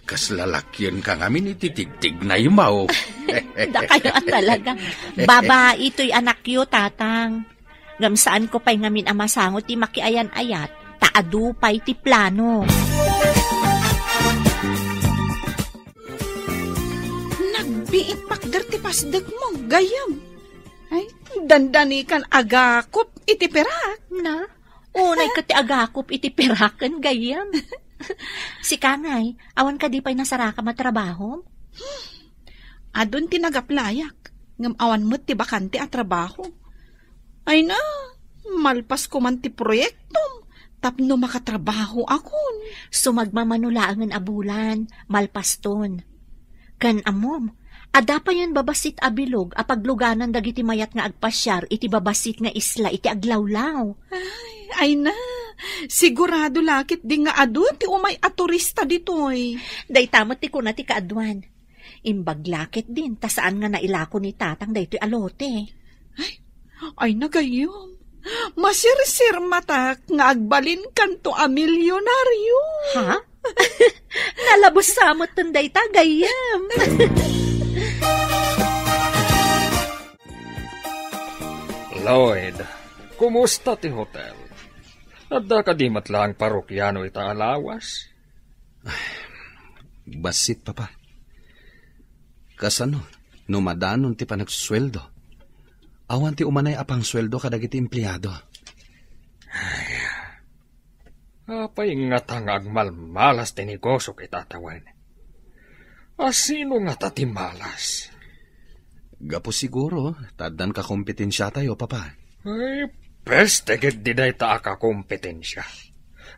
Kasla lakienka ngamin iti tigtignaymo. Dakayo a talaga. Babai toy anakyo, Tatang. Ngem saanko pay ngamin a masango ti makiayan-ayat, ta adu pay ti plano. Nagbiit pakder ti Pasdekmo, gayam. Ay, dandanikan agakop iti perak. Na? Unay ket ti agakop iti peraken, gayam. Sika ngay, awan kadi pay nasarakam a trabahom? Adun ti nagaplayak, ngem awan met ti bakante a trabaho. Ay na, malpas koman ti proyektom tapno makatrabaho akon. Sumagmamano laengen a bulan, malpaston. Ken ammom, adda payen babassit a bilog a pagluganan dagiti mayat nga agpasiar iti babassit nga isla iti aglawlaw. Ay, ay na, sigurado la ketdi nga adu ti umay a turista ditoy. Dayta met ti kuna ti kaaduan. Imbag la ketdin ta saan nga nailako ni Tatang daytoy a lote. Ay, ay na gayam. Masirsirmatak nga agbalinkanto a milyonaryo. Ha? Nalabos sa met dayta, gayyem. Lloyd, kumusta ti hotel? Adda kadi met laeng parokiano ita a lawas? Bassit, Papa. Kasano no madanon ti panagsueldo? Awan ti umanay a pangsueldo kadagiti empleado. Apay ngata nga agmalmalas ti negosiok ita a tawen? A sino ngata ti malas? Gapu siguro ta addan kakompetensiatayo, Papa. Ay, peste ketdi dayta a kakompetensia.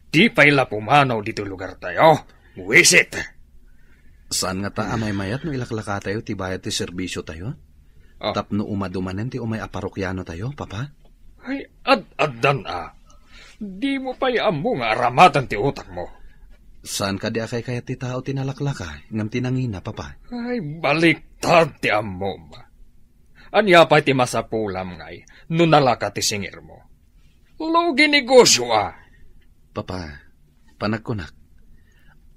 Di pay la pumanaw ditoy lugartayo. Wisit! Saan ngata a maymayat no ilaklakatayo ti bayad ti serbisiotayo? Ah. Tapno umadumanen ti umay a parokianotayo, Papa? Ay, ad-addan a. Dimo pay ammo nga aramaten ti utakmo. Saan kadi a kaykayat ti tao ti nalaklaka ngem ti nangina, Papa? Ay, baliktad ti ammom. Ania pay ti masapulam ngay no nalaka ti singirmo? Lugi negosio a. Papa, panagkunak,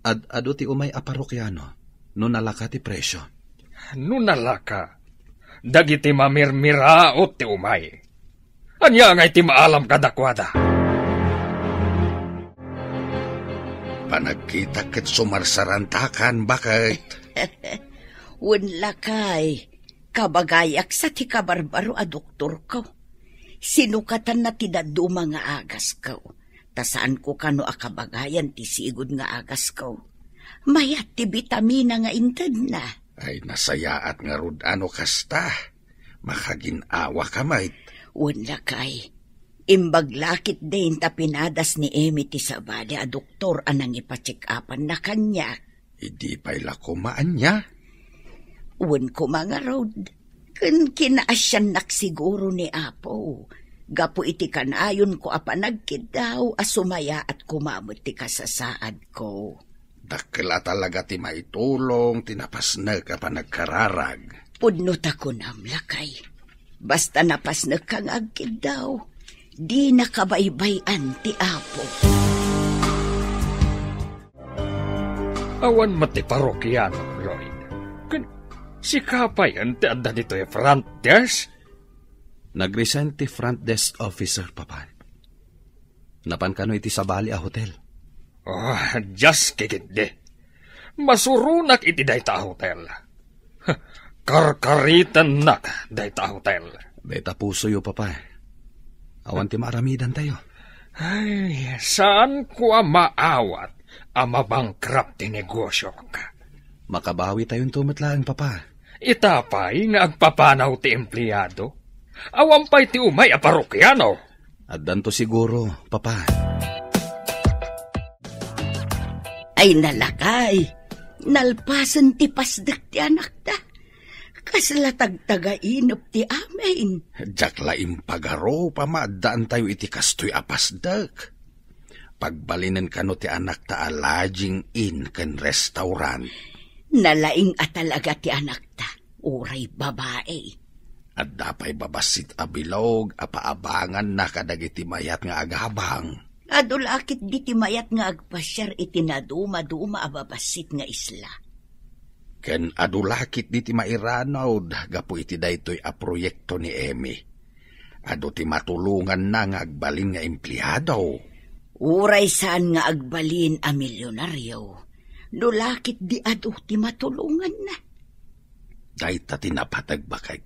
ad-adu ti umay a parokiano no nalaka ti presio. No nalaka, dagiti mamirmiraot ti umay. Ania ngay ti maalam kadakuada? Panagkitak ket sumarsarantakan, baket. Wen, lakay, kabagayak sa ti kabarbaro a doktorko. Sinukatanna ti dadduma nga agasko. Ta saanko kano a kabagayan ti sigud nga agasko. Mayat ti bitamina nga intedna. Ay, nasayaat ngarud a no kasta. Makagin-awa ka met. Wen, lakay. Imbag la ketdin ta pinadas ni Emmy ti sabali a doktor a nangipa-check-upanna kaniak. Idi pay la koma ania? Wen koma ngarud, ken kinaasiannak siguro ni Apo, gapu iti kanayonko a panagkiddaw a sumayaat koma met ti kasasaadko. Dakkel a talaga ti maitulong ti napasnek a panagkararag. Pudno ta kunam, lakay. Basta napasnekka nga agkiddaw, dinaka baybay-an ti Apo. Awan met ti parokiano, Lloyd. Ken sika payen ti adda ditoy front desk? Nagresign ti front desk officer, Papa. Napan kano iti sabali a hotel. Oh, diak ketdi. Masuronak iti dayta a hotel. Karkaritennak dayta a hotel. Dayta pusoyo, Papa. Awan ti maaramidantayo. Ay, saanko a maawat a mabankrupt ti negosiok. Makabawitayonto met laeng, Papa. Ita pay nga agpapanaw ti empleado? Awan pay ti umay a parokiano? Addanto siguro, Papa. Ay, nalakay. Nalpasen ti pasdek ti anakta. Kasla tagtagainep ti amin. Diak la impagarup a maaddaantayo iti kastoy a pasdek. Pagbalinen kano ti anakta a lodging inn ken restaurant. Nalaing a talaga ti anakta, uray babai. Adda pay babassit a bilog a paabanganna kadagiti mayat nga agabang. Adu la ketdi ti mayat nga agpasiar iti nadumaduma a babassit nga isla. Ken adu la ketdi ti mairanud gapu iti daytoy a proyekto ni Emmy. Adu ti matulonganna nga agbalin nga empleado. Uray saan nga agbalin a milionario, no la ketdi adu ti matulonganna. Dayta ti napateg, baket,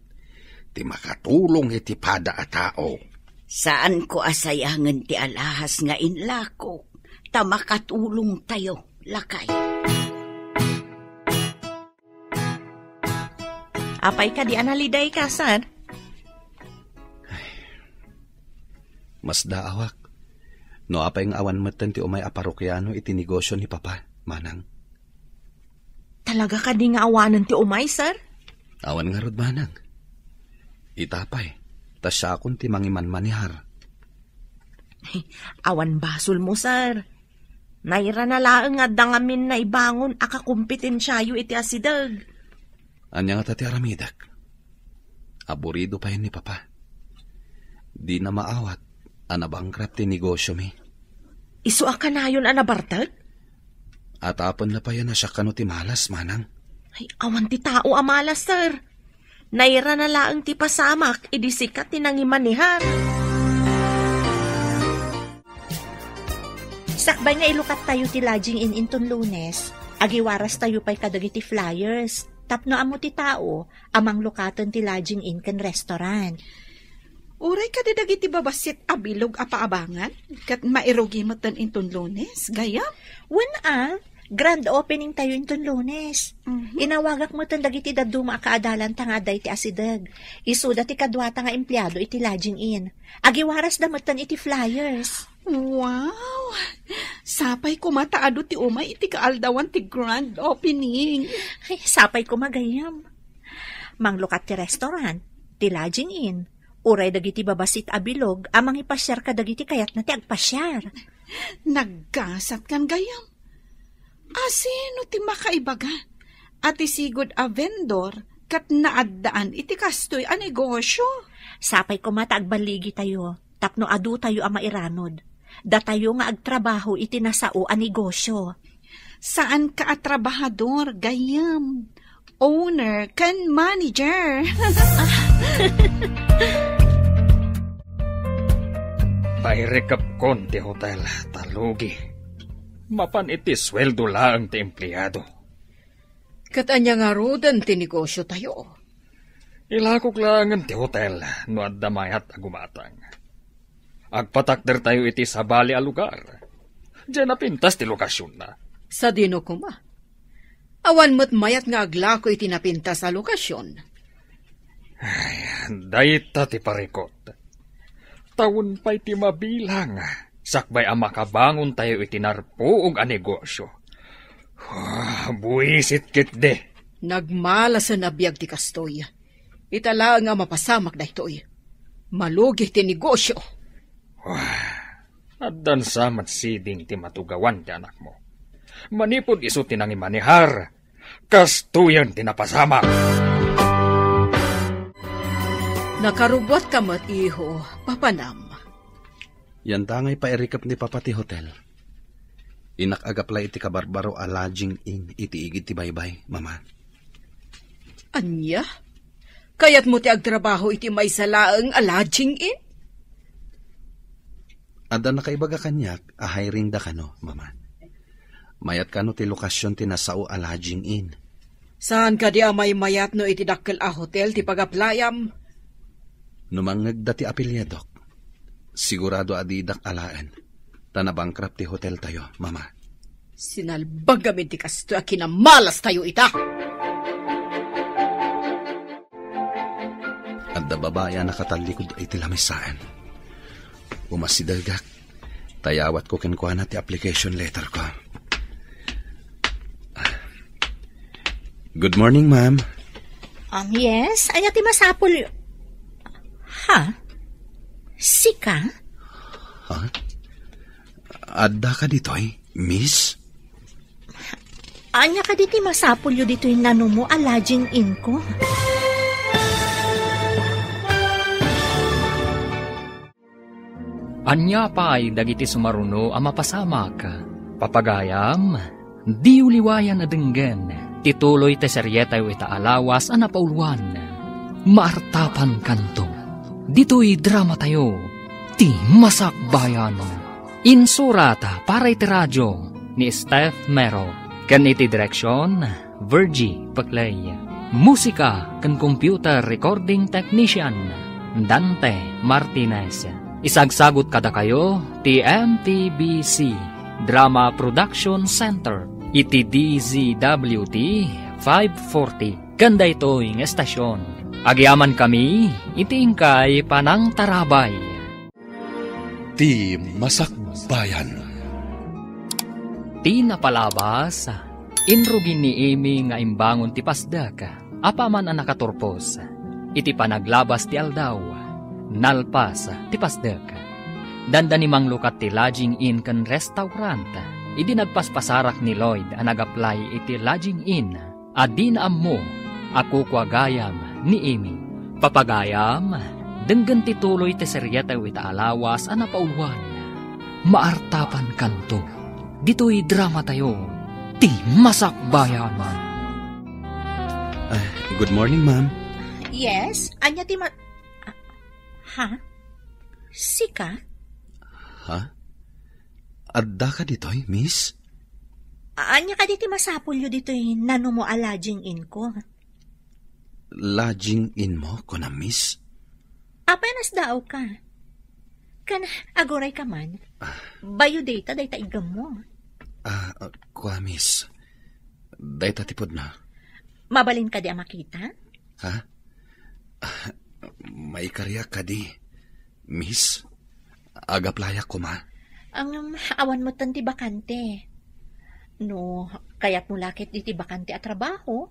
ti makatulong iti pada a tao. Saanko a sayangen ti alahas nga inlako, ta makatulongtayo, lakay. Apay kadi a nalidayka, sir? Masdaawak. No apay nga awan metten ti umay a parokiano iti negosio ni Papa, Manang. Talaga kadi nga awanen ti umay, sir? Awan ngarud, Manang. Ita pay, ta siakon ti mangimanmanihar. Awan basolmo, sir. Nairana laeng nga adda ngamin naibangon a kakompetensiayo iti asideg. Ania ngata ti aramidek? Aburido pay ni Papa. Dina maawat A nabankrupt ti negosyomi. Isu a kanayon a nabartek? Atapenna pay a nasiak kano ti malas, manang. Ay, awan ti tao a malas, sir. Nairana laeng ti pasamak idi sika ti nangimanehar. Sakbay nga ilukat tayo ti lodging inn inton Lunes, agiwaras tayo pay kadagiti flyers tapno ammo ti tao a manglukaten ti lodging inn ken restaurant. Uray kadi dagiti babassit a bilog a paabangan ket mairugi metten inton Lunes, gayyem? Wen a, grand opening tayo inton Lunes. Mhm. Inawagak metten dagiti dadduma a kaadalanta nga adda iti asideg. Isuda ti kaduata nga empleado iti lodging inn. Agiwarasda metten iti flyers. Wow! Sapay koma ta adu ti umay iti kaaldawan ti grand opening. Ay, sapay koma gayyem. Manglukat ti restaurant, ti lodging inn, uray dagiti babassit a bilog a mangipasiar kadagiti kayatna ti agpasiar. Naggasatkan gayyem. Asino ti makaibaga a ti sigud a vendor ket naaddaan iti kastoy a negosyo? Sapay koma ta agballigitayo tapno adutayo a mairanod. Datayo nga agtrabaho iti nasao a negosyo. Saanka a trabahador, gayyem. Owner ken manager. Pairikepkon ti hotel, ta lugi. Mapan iti sueldo laeng ti empleado. Ket ania ngaruden ti negosyo tayo? Ilakok laengen ti hotel no adda mayat a gumatang. Agpatakder tayo iti sabali a lugar. Diay napintas ti lokasionna. Sadino koma? Awan met mayat nga aglako iti napintas a lokasion. Ay, dayta ti parikot. Tawen pay ti mabilang, sakbay a makabangon tayo iti narpuog a negosyo. Ah, buisit ketdi. Nagmalasen a biag ti kastoy. Ita laeng a mapasamak daytoy. Malugi ti negosyo. Wah, addan sa met siding ti matugawan ti anakmo. Manipud isu ti nangimanehar, kastoyen ti napasamak. Nakarubuatka met, iho, papanam. Yantangay pairikep ni Papa ti hotel. Innak agaplay iti kabarbaro a lodging inn iti igid ti baybay, Mama. Ania? Kayatmo ti agtrabaho iti maysa laeng a lodging inn? Adda nakaibaga kaniak a hiring da kano, Mama. Mayat kano ti lokasion ti nasao a lodging inn. Saan kadi a maymayat no iti dakkel a hotel ti pagaplayam? No mangngegda ti apelyadok, sigurado a didak alaen, ta nabankrupt ti hotel tayo, Mama. Sinalbag amin ti kastoy a kinamalas tayo ita. Adda babai a nakatallikud iti lamisaen. Umasidegak, ta iyawatko kenkuana ti application letter ko. Good morning, ma'am. Um, yes? Ania ti masapul? Ha? Sika? Ha? Adda ka ditoy, miss? Ania kadi ti masapulyo ditoy nanumo a lodging inn ko? Ania pay dagiti sumaruno a mapasamak? Papagayam, diyo liwayan a denggen ti tuloy ti serietayo ita a lawas a napauluan. Maartapankanto ditoy dramatayo, Ti Masakbayan. Insurat para iti radio ni Steph Mero, ken iti direksion, Virgie Peclay. Musika ken computer recording technician, Dante Martinez. Isagsagut kadakayo ti M T B C Drama Production Center iti D Z W T five forty ken daytoy nga estasion. Agyamankami iti inkay panangtarabay. Ti Masakbayan. Ti napalabas, inrugi ni Amy nga imbangon ti pasdek, apaman a nakaturpos. Iti panaglabas ti aldaw, nalpas ti pasdek. Dandani manglukat ti lodging inn ken restaurant idi nagpaspasarak ni Lloyd a nag-apply iti lodging inn a dina ammo a kukua gayam ni Amy. Papagayam, Denggen ti tuloy ti seriatayo ita a lawas a napauluan, Maartapankanto. Ditoy dramatayo, ti Masakbayan. Ah, good morning, ma'am. Yes? Ania ti ma-, ah, ha? Sika? Ha? Adda ka ditoy, miss? Ania kadi ti masapulyo ditoy nanumo a lodging inn ko? Lodging inn mo, kunam, miss? Apay nasdaaw ka? Kan, aguray ka man. Ah. Biodata dayta iggammo. Ah, ah, kua, miss. Dayta ti pudno. Mabalin kadi a makita? Ha? Ah, maikariak kadi, miss. Agaplayak koma. Ngem, awan metten ti bakante. No kayatmo la ket diti bakante a trabaho,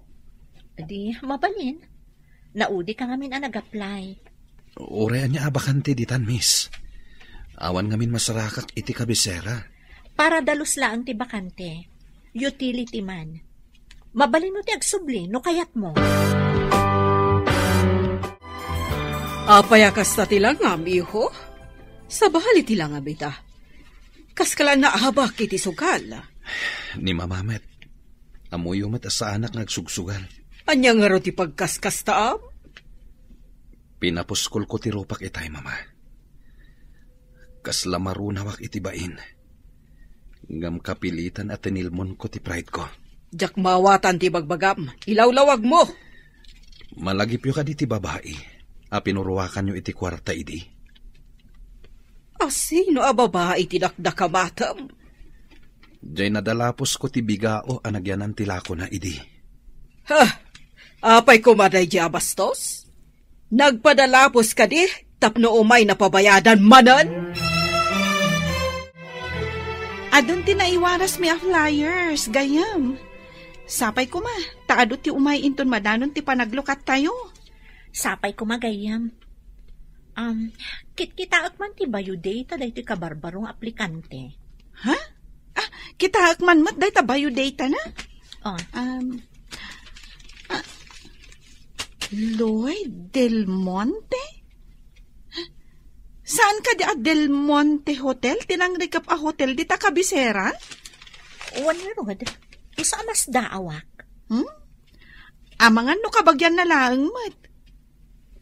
di mabalin. Naudi ka ngamin a nag-apply. Uray ania a bakante ditan, miss. Awan ngamin masarakak iti kabisera. Para dalus laeng ti bakante. Utility man. Mabalin ti agsubli no kayatmo. Apay a kasta ti langam, iho? Sabali ti langam ita. Kaskala naabak iti sugal. Ni Mama met, ammoyo met a saanak nga agsugsugal. Ania ngarud ti pagkaskastaam? Pinapuskolko ti rupak itay, Mama. Kasla marunawak iti bain. Ngem kapilitan a tinilmonko ti pride ko. Diak maawatan ti bagbagam. Ilawlawagmo. Malagipyo kadi ti babai a pinuruakanyo iti kuarta idi? A sino a babai ti dakdakamatem? Diay nadalapusko ti bigao a nagyanan ti lakona idi. Ha? Apay koma daydi a bastos? Nagpadalapos kadi tapno umay napabayadan manen? Adun ti naiwarasmi a flyers, gayyem. Sapay koma, ta adu ti umay inton madanon ti panaglukattayo. Sapay koma, gayyem. Um, kitkitaek man ti biodata daytoy kabarbaro nga aplikante. Ha? Ah, kitaek man met dayta biodatana? Oh. Um, ah, Lloyd Del Monte? Saan kadi a Del Monte Hotel? Ti nangrikep a hotel dita kabisera? Wen ngarud, isu a masdaawak. Hmm? Amangan no kabagianna laeng met.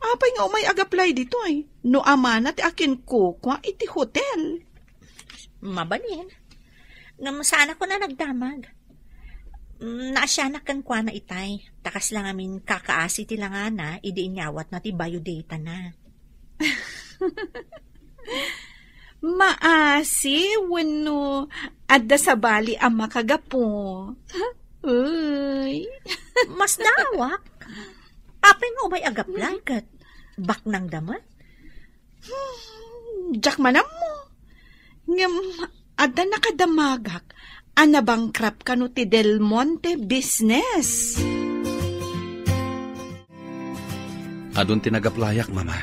Apay nga umay agaplay ditoy? No amana ti akinkukua iti hotel. Mabalin. Ngem saanakon a nagdamag. Mm, naasianak kenkuana itay. Ta kasla ngamin kakaasi ti langana idi inyawatna ti biodatana. Maasi wenno adda sabali a makagapu? Uy. Masdaawak. Apay nga umay agaplay ket baknangda met? Hmm, diak man ammo. Ngem adda nakadamagak a nabankrupt kano ti Del Monte business. Adun ti nagaplayak, Mama.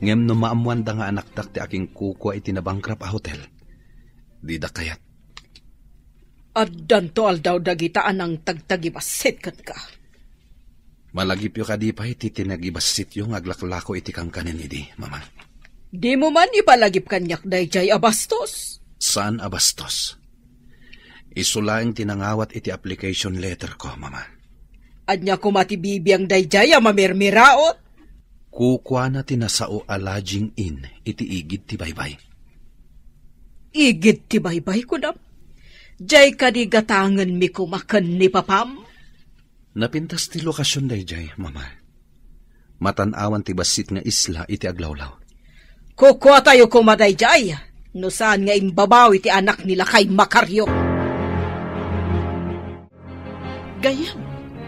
Ngem no maammoanda nga anakdak ti akinkukua iti nabankrupt a hotel, dida kayat. Addanto aldaw dagita a nangtagtagibassit kenka. Malagipyo kadi pay ti tinagibassityo nga aglaklako iti kankanen idi, Mama? Dimo man ipalagip kaniak daydiay a bastos? Saan a bastos. Isu laeng ti nangawat iti application letter ko, Mama. Ania koma ti bibiang daydiay a mamirmiraot? Kukuana ti nasao a lodging inn iti igid ti baybay. Igid ti baybay, kunam? Diay kadi gatangenmi koma ken ni papam? Napintas ti lokasion daydiay, Mama. Matan-awan ti bassit nga isla iti aglawlaw. Kukuatayo koma daydiay, no saan nga imbabawi ti anak ni lakay Macario. Gayyem,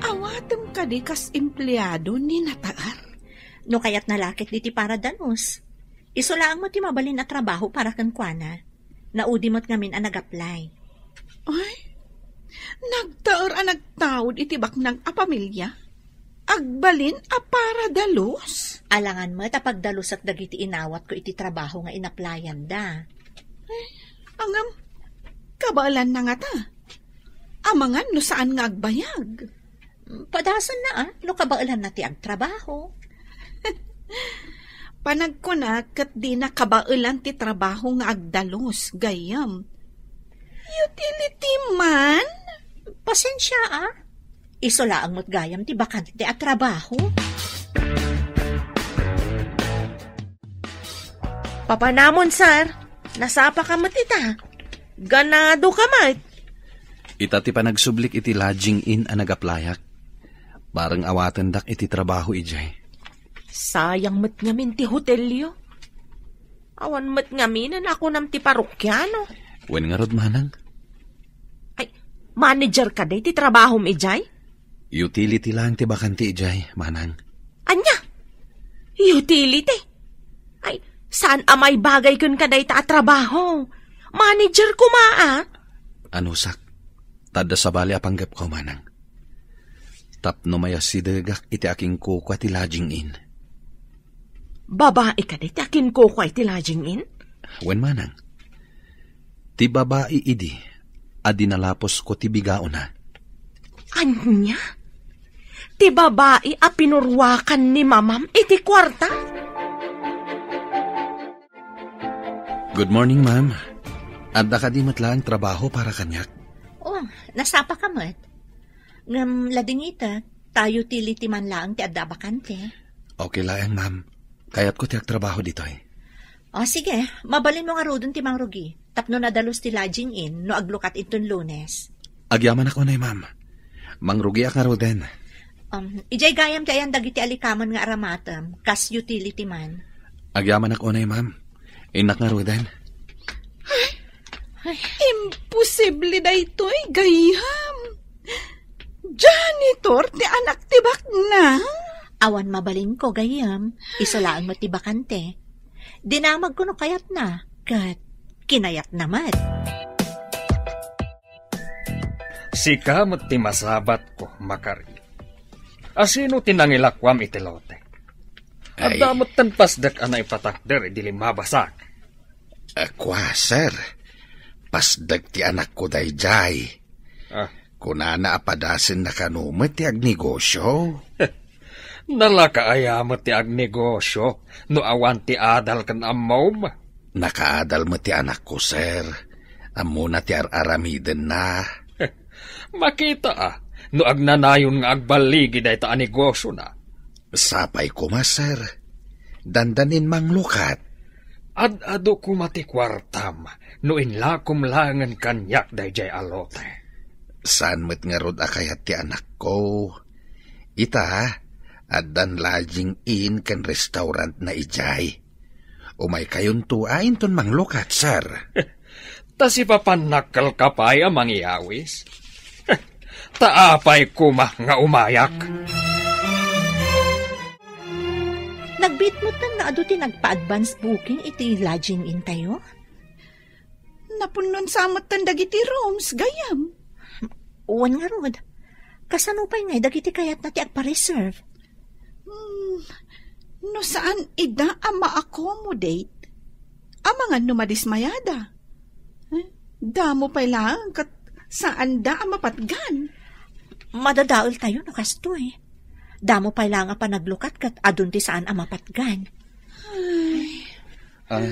awatem kadi kas empleado ni Nataer? No kayatna la ket diti para dalus. Isu laeng met ti mabalin a trabaho para kenkuana. Naudi met ngamin a nag-apply. Ay, nagtaer a nagtaud iti baknang a pamilia. Agbalin a para dalus? Alangan met a pagdalusak dagiti inawatko iti trabaho nga inaplayanda. Ay, ngem, kabaelanna ngata? Amangan no saan nga agbayag. Padasenna, a, no kabaelanna ti agtrabaho. Panagkunak ket dina kabaelan ti trabaho nga agdalus, gayyem. Utility man? Pasensia, a. Isu laeng met gayam ti bakante a trabaho. Papanamon, sir. Nasapa ka met ita. Ganado ka met. Ita ti panagsublik iti lodging inn a nagaplayak. Bareng awatendak iti trabaho idiay. Sayang met ngamin ti hotelyo. Awan met ngamin a kunam ti parokiano. Wen ngarud, manang? Ay, manager ka day ti trabahom idiay? Utility lang ti bakante idiay, manang. Ania? Utility? Ay, saan a maibagay ken kadayta a trabaho? Manager koma, a? Anusak, tadda sabali a panggepko, manang. Tapno mayasidegak iti akinkukua ti lodging inn. Babai kadi ti akinkukua iti lodging inn? Wen, manang. Ti babai idi a dinalaposko ti bigaona. Ania? Ti babai a pinuruakan ni mamam iti kuarta? Good morning, ma'am. Adda kadi met laeng trabaho para kaniak? Oh, nasapa ka met. Ngem ladingita, ta utility man laeng ti adda a bakante. Okay laeng, ma'am. Kayatko ti agtrabaho ditoy. O, sige. Mabalinmo ngaruden ti mangrugi. Tapno nadalus ti lodging inn no aglukat inton Lunes. Agyamanak unay, ma'am. Mangrugiak ngaruden. Um, idiay gayam ti ayan dagiti alikaman nga aramatem, kas utility man. Agyamanak unay, ma'am. Innak ngaruden. Ay, imposible daytoy, gayyem. Janitor ti anak ti baknang? Awan mabalinko, gayyem. Isu laeng met ti bakante. Dinamagko no kayatna, ket kinayatna met. Sika met ti masabatko, Makari. Asino ti nangilakuam iti lote? Ay. Adda metten pasdek a naipatakder idi limmabasak. A, kua, sir. Pasdek ti anakko daydiay. Ah. Kunana a padasenna kano met ti agnegosio. Nalaka aya met ti agnegosio no awan ti adal ken ammom? Nakaadal met ti anakko, sir. Ammona ti ar-aramidenna. Makita a, no agnanayon nga agballigi dayta a negosiona. Sapay koma, sir. Dandanin manglukat. Ad-adu koma ti kuartam no inlakom laengen kaniak daydiay a lote. Saan met ngarud a kayat ti anakko. Ita, addan lodging inn ken restaurantna idiay. Umaykayonto a inton manglukat, sir. Ta sipapannak kalka pay a mangiyawis? Ta apay koma nga umayak? Nagbiit metten nga adu ti nagpa-advance booking iti lodging intayo? Napunnon sa metten dagiti rooms, gayyem. Wen ngarud, kasano pay ngay dagiti kayatna ti agpa-reserve? Hmm, no saan ida a ma-accommodate, amangan no madismayada. Eh, damo pay laeng ket saanda a mapatgan. Madadaeltayo no kastoy. Damo pay laeng a panaglukat ket adun ti saan a mapatgan. Ay. Ah,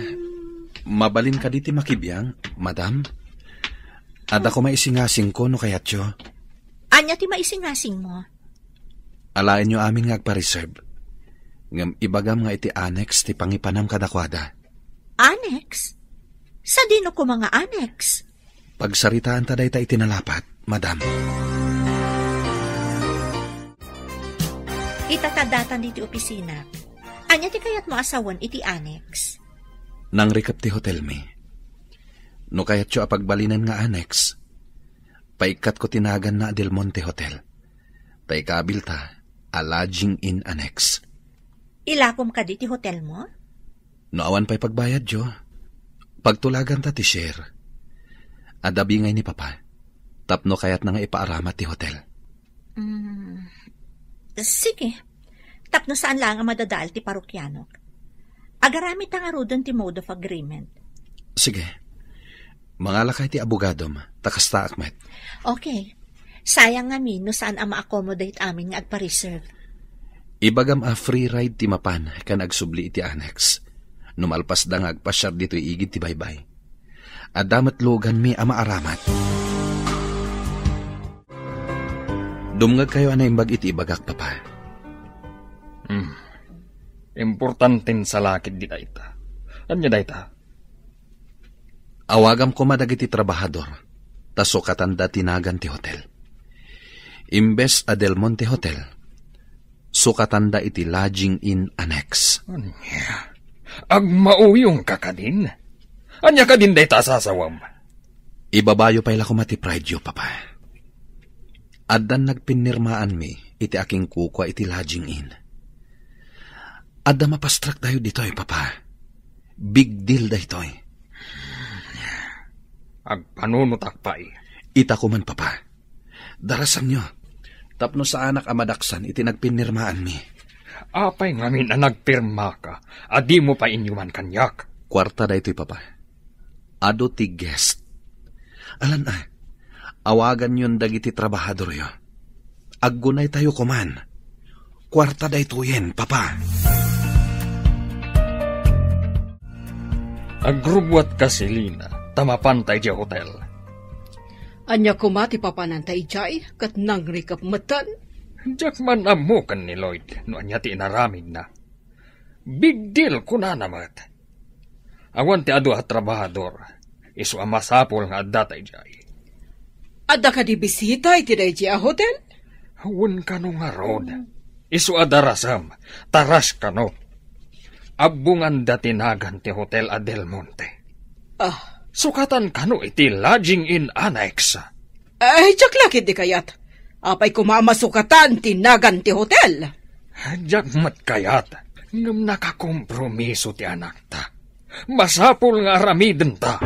mabalin kadi ti makibiang, madam? Adda ko maisingasingko no kayatyo. Ania ti maisingasingmo? Alaenyo amin nga agpa-reserve. Ngem ibagam nga iti annex ti pangipanam kadakuada. Annex? Sadino koma nga annex? Pagsaritaanta dayta iti nalapat, madam. Ita ta datan diti opisina. Ania ti kayatmo a sawen iti annex? Nangrikep ti hotelmi. No kayatyo a pagbalinen nga annex, paikkatko ti naganna a Del Monte Hotel. Ta ikabilta a lodging inn annex. Ilakom kadi ti hotelmo? No awan pay pagbayadyo, pagtulaganta ti share. Adda bingay ni Papa, tapno kayatna nga ipaaramat ti hotel. Mm, sige. Tapno saan laeng a madadael ti parokianok. Agaramidta ngaruden ti mode of agreement. Sige. Mangalakay ti abogadom, ta kastaak met. Okay. Sayang ngamin no saan a ma-accommodate amin nga agpa-reserve. Ibagam a free ride ti mapan ken agsubli iti annex no malpasda nga agpasiar ditoy igid ti baybay. Adda met luganmi a maaramat. Dumngegkayo a naimbag iti ibagak, Papa. Hmm. Importanten salakit di dayta. Ania dayta? Awagam koma dagiti trabahador, ta sukatanda ti nagan ti hotel. Imbes a Del Monte Hotel, sukatanda iti Lodging Inn Annex. Ania? Agmauyongka kadin? Ania kadin dayta a sasawam? Ibabayo pay la koma ti prideyo, Papa. Addan nagpinnirmaanmi iti akinkukua iti Lodging Inn. Adda mapastraktayo ditoy, Papa. Big deal daytoy. Agpanunotak pay. Ita koman, Papa. Darasanyo, tapno saanak a madaksan iti nagpinnirmaanmi. Apay ngamin a nagpirmaka a dimo pay inyuman kaniak? Kuarta daytoy, Papa. Adu ti guest. Alan a, awaganyon dagiti trabahadoryo. Aggunaytayo koman. Kuarta daytoyen, Papa. Agrubbuatka, Selina, ta mapanta idiay hotel. Ania koma ti papananta idiay, ket nangrikep metten? Diak man ammo ken ni Lloyd no ania ti inaramidna. Big deal, kunana met. Awan ti adu a trabahador, isu a masapul nga addata idiay. Adda kadi bisita iti daydiay a hotel? Wen kano ngarud. Isu a darasem, taras kano. Abbonganda ti nagan ti hotel a Del Monte. Ah. Sukatan kano iti Lodging Inn Annex. Ay, diak la ketdi kayat. Apay koma a masukatan ti nagan ti hotel? Diak met kayat, ngem nakakompromiso ti anakta. Masapul nga aramidenta.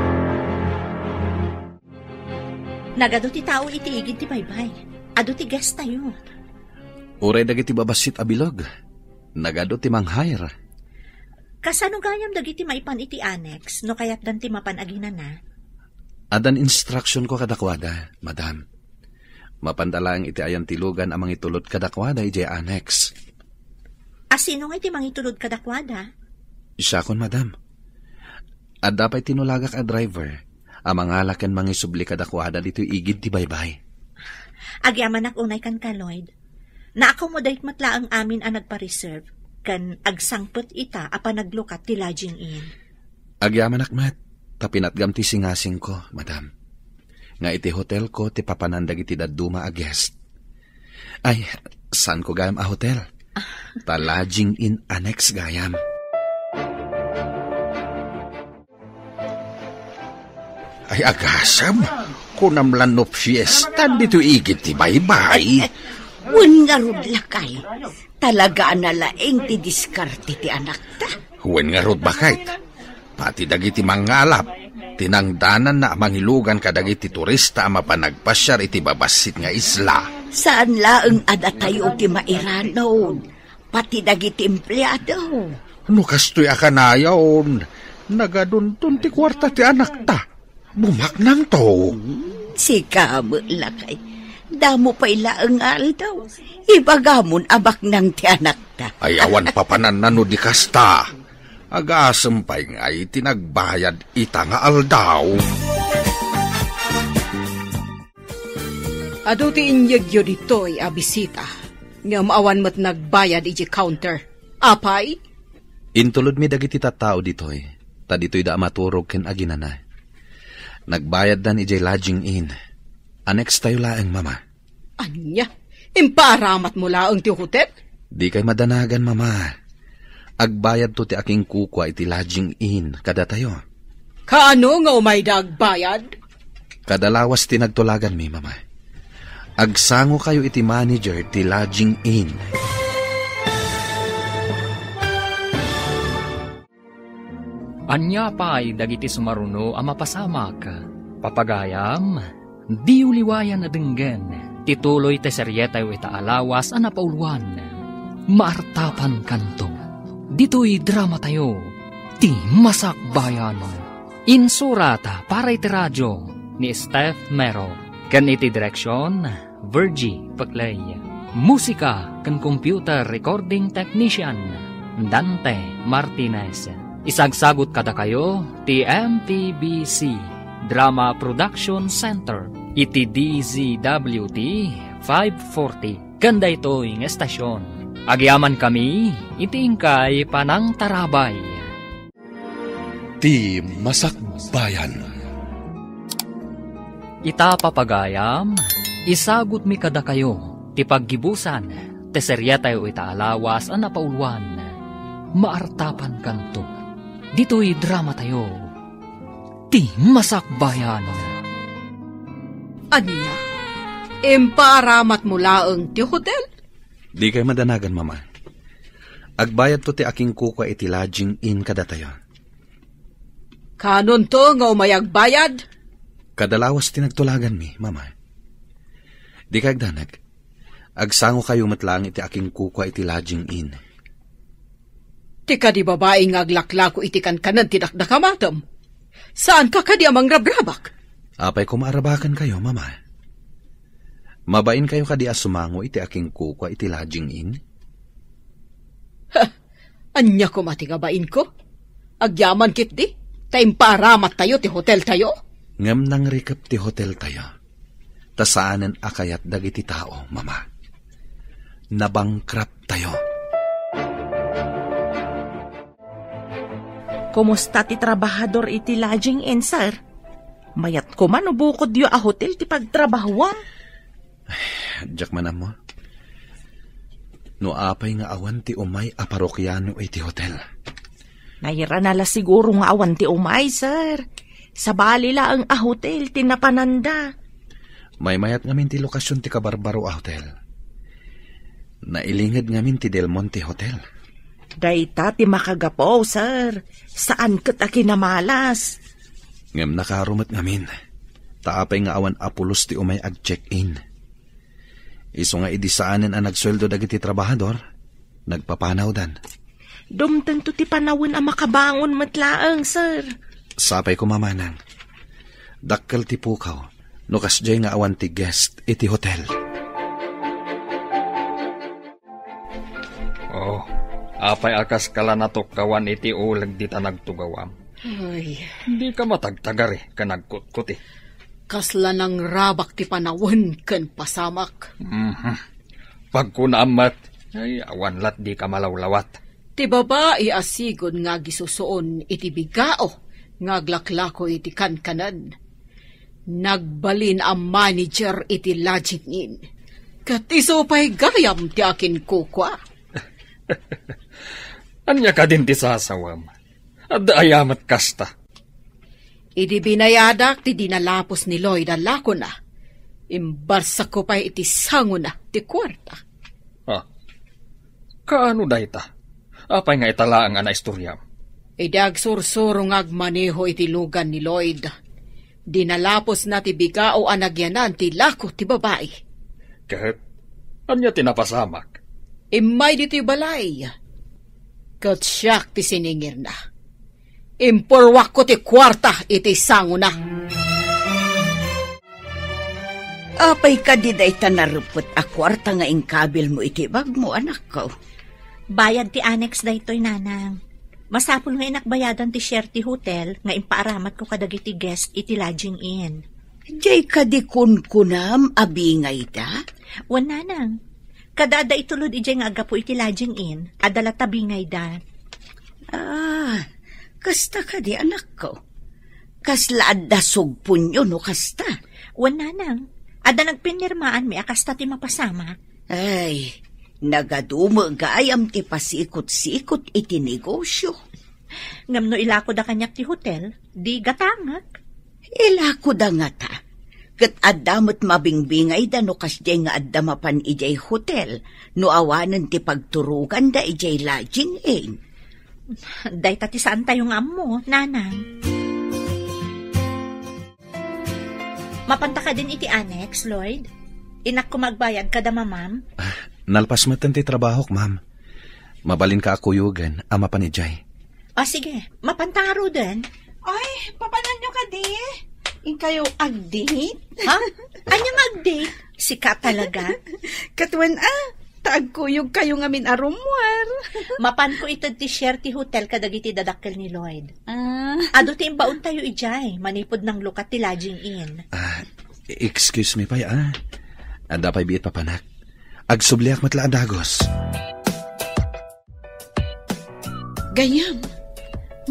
Nagadu ti tao iti igid ti baybay. Adu ti guest tayo. Uray dagiti babassit a bilog. Nagadu ti manghair. Kasano gayam dagiti maipan iti annex no kayatdan ti mapan aginana? Addan instructionko kadakuada, madam. Mapanda laeng iti ayan ti lugan a mangitulod kadakuada idiay annex. A sino nga iti mangitulod kadakuada? Siakon, madam. Adda pay tinulagak a driver a mangala ken mangisubli kadakuada ditoy igid ti baybay. Agyamanak unay kenka, Lloyd. Na-accommodate met laeng amin a nagpa-reserve ken agsangpet ita a panaglukat ti Lodging Inn. Agyamanak met, ta pinatgam ti singasingko, madam, nga iti hotelko ti papanan dagiti dadduma a guest. Ay, saanko gayam a hotel? Ta Lodging Inn Annex gayam. Ay, agasem, kunam la no fiesta ditoy igid ti baybay. Wen ngarud, lakay. Talaga a nalaing ti diskarte ti anakta. Wen ngarud, baket. Pati dagiti mangngalap, tinangdananna a mangilugan kadagiti turista a mapan agpasiar iti babassit nga isla. Saan laeng a datayo ti mairanod. Pati dagiti empleado. No kastoy a kanayon, nagadunton ti kuarta ti anakta. Bumaknangto. Hmm, sika met, lakay. Damo pay laeng nga aldaw. Ibagamon a baknang ti anakta. Ay, awan papananna no di kasta. Agasem pay ngay ti nagbayad ita nga aldaw. Adu ti inyegyo ditoy a bisita, ngem awan met nagbayad idiay counter. Apay? Intulodmi dagiti tattao ditoy, ta ditoyda a maturog ken aginana. Nagbayaddan idiay Lodging Inn. Annex tayo laeng, Mama. Ania? Impaaramatmo laeng ti hotel? Dikay madanagan, Mama. Agbayadto ti akinkukua iti Lodging Inn kadatayo. Kaano nga umayda agbayad? Kada lawas ti nagtulaganmi, Mama. Agsangokayo iti manager ti Lodging Inn. Ania pay dagiti sumaruno a mapasamak? Papagayam, diyo liwayan a denggen ti tuloy ti serietayo ita a lawas a napauluan. Maartapankanto ditoy dramatayo, Ti Masakbayan. Insurat para iti radio ni Steph Mero ken iti direksion, Virgie Peclay. Musika ken computer recording technician, Dante Martinez. Isagsagut kadakayo ti M T B C Drama Production Center iti D Z W T five forty. Ken daytoy nga estasion, agyamankami iti inkay panangtarabay. Ti Masakbayan. Ita, papagayam, isagutmi kadakayo ti paggibusan ti seriatayo ita a lawas a napauluan, Maartapankanto. Ditoy dramatayo, Ti Masakbayan. Ania? Impaaramatmo laeng ti hotel? Dikay madanagan, Mama. Agbayadto ti akinkukua iti lodging inn kadatayo. Kanonto nga umay agbayad? Kada lawas ti nagtulaganmi, Mama. Dikay agdanag. Agsangokayo met laeng iti akinkukua iti lodging inn. Ti kadi babai nga aglaklako iti kankanen ti dakdakamatem. Saanka kadi a mangrabrabak? Apay koma a rabakenkayo, Mama? Mabainkayo kadi a sumango iti akinkukua iti lodging inn? Ha! Ania koma ti kabainko? Agyaman ketdi, ta impaaramattayo ti hoteltayo? Ngem nangrikep ti hoteltayo, ta saanen a kayat dagiti tao, Mama. Nabankrupt tayo. Kumusta ti trabahador iti lodging inn, sir? Mayat koma no bukodyo a hotel ti pagtrabahuam. Diak man ammo. No apay nga awan ti umay a parokiano iti hotel. Nairana la siguro nga awan ti umay, sir. Sabali laeng a hotel ti napananda. Maymayat ngamin ti lokasion ti kabarbaro a hotel. Nailinged ngamin ti Del Monte Hotel. Dayta ti makagapu, sir. Saan ket a kinamalas. Ngem nakaro met ngamin, ta apay nga awan a pulos ti umay ag-check-in. Isu nga idi saanen a nagsueldo dagiti trabahador, nagpapanawdan. Dumtengto ti panawen a makabangon met laeng, sir. Sapay koma, manang. Dakkel ti pukaw no kasdiay nga awan ti guest iti hotel. Oh, apay a kaska la natukkawan iti uleg dita nagtugawam? Ay. Dika matagtagari ken agkutkuti. Kasla nangrabak ti panawen ken pasamak. Mhm. Pagkunaam met, ay, awan lat dika malawlawat. Ti babai a sigud nga agisusuon iti bigao nga aglaklako iti kankanen. Nagbalin a manager iti lodging inn. Ket isu pay gayam ti akinkukua. Ania kadin ti sasawem? Adda aya met kasta? Idi binayadak ti dinalapos ni Lloyd a lakona, imbarsakko pay iti sangona ti kuarta. Ah, kaano dayta? Apay nga ita laeng a naistoriam? Idi agsursuro nga agmaneho iti lugan ni Lloyd, dinalaposna ti bigao a nagyanan ti lako ti babai. Ket ania ti napasamak? Immay ditoy balay, ket siak ti siningirna. Impurwakko ti kuarta iti sangona. Apay kadi dayta nareppet a kuarta nga inkabilmo iti bagmo, anakko? Bayad ti annex daytoy, nanang. Masapul nga inakbayadan ti share ti hotel nga impaaramatko kadagiti guest iti lodging inn. Diay kadi kunkunam a bingayda? Wen, nanang. Kada adda itulod idiay nga aggapu iti lodging inn, adda latta bingayda. Ah, kasta kadi, anakko? Kasla adda sugponyo no kasta? Wen, nanang. Adda nagpinirmaanmi a kasta ti mapasamak. Ay, nagadume gayam ti pasikot-sikot iti negosyo. Ngem no ilakoda kaniak ti hotel, di gatangek. Ilakoda ngata. Ket adda met mabingbingayda no kasdiay nga adda mapan idiay hotel no awanen ti pagturoganda idiay lodging inn. Dayta ti saantayo nga ammo, nanang. Mapanta kadin iti annex, Lloyd? Innak koma agbayad kada mamam? Ah, nalpas metten ti trabahok, ma'am. Mabalinka a kuyogen a mapan idiay. Ah, sige. Mapanta ngaruden. Ay, papananyo kadi? Inkayo ag-date? Ha? Ania nga ag-date? Sika talaga? Katuen a, ta agkuyogkayo ngamin a rummuar. Mapanko ited ti share ti hotel kadagiti dadakkel ni Lloyd. Ah. Adu ti imbaontayo idiay, manipud nanglukat ti lodging inn. Ah, excuse me pay, ah. Adda pay biit papanak. Agsubliak met la a dagus. Gayyem,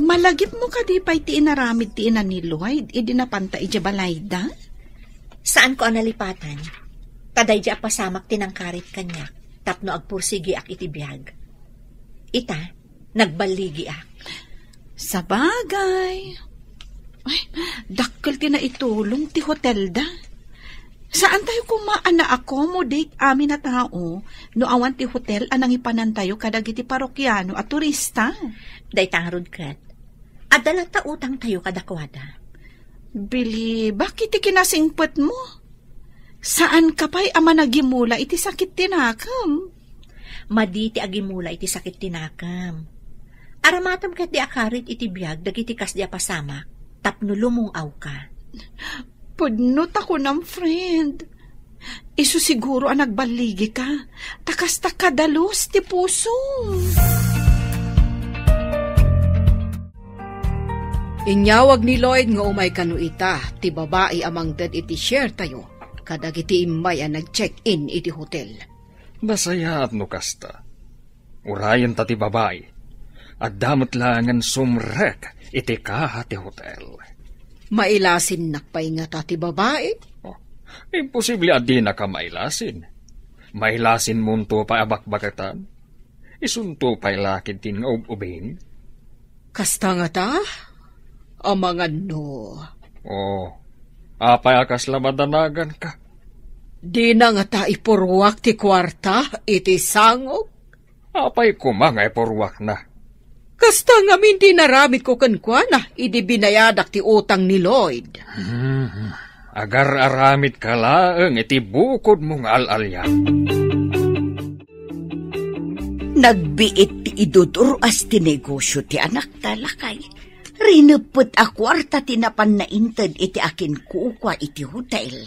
malagipmo kadi pay ti inaramid ti ina ni Lloyd idi napanta idiay balayda? Saanko a nalipatan. Ta daydi a pasamak ti nangkarit kaniak tapno agpursigiak iti biag. Ita, nagballigiak. Sabagay. Ay, dakkel ti naitulong ti hotelda. Saantayo koma a na-accommodate amin a tao no awan ti hotel a nangipanantayo kadagiti parokiano a turista. Dayta ngarud ket, adda latta utangtayo kadakuada. Bilibak iti kinasingpetmo. Saanka pay a managimula iti sakit ti nakem? Madi ti agimula iti sakit ti nakem. Aramatem ketdi a karit iti biag dagiti kasdi a pasamak tapno lumung-awka. Pudno ta kunam, friend. Isu siguro a nagballigika, ta kasta kadalus ti pusom. Inyawag ni Lloyd nga umay kano ita ti babai a mangted iti share tayo kadagiti immay a nag-check-in iti hotel. Nasayaat no kasta. Urayenta ti babai. Adda met laengen sumrek iti kaha ti hotel. Mailasinnak pay ngata ti babai? Oh, imposible a dinaka mailasin. Mailasinmonto pay a bakbaketan. Isunto pay la ketdin nga ub-ubing. Kasta ngata? Amangan no. Oh, apay a kasla madanaganka? Dina ngata ipurruak ti kuarta iti sangok? Apay koma nga ipurruakna? Kasta ngamin ti inaramidko kenkuana idi binayadak ti utang ni Lloyd. Hmm, agar-aramidka laeng iti bukodmo nga al-alian. Nagbiit ti idudur-as ti negosio ti anakta, lakay. Rineppet a kuarta ti napanna inted iti akinkukua iti hotel.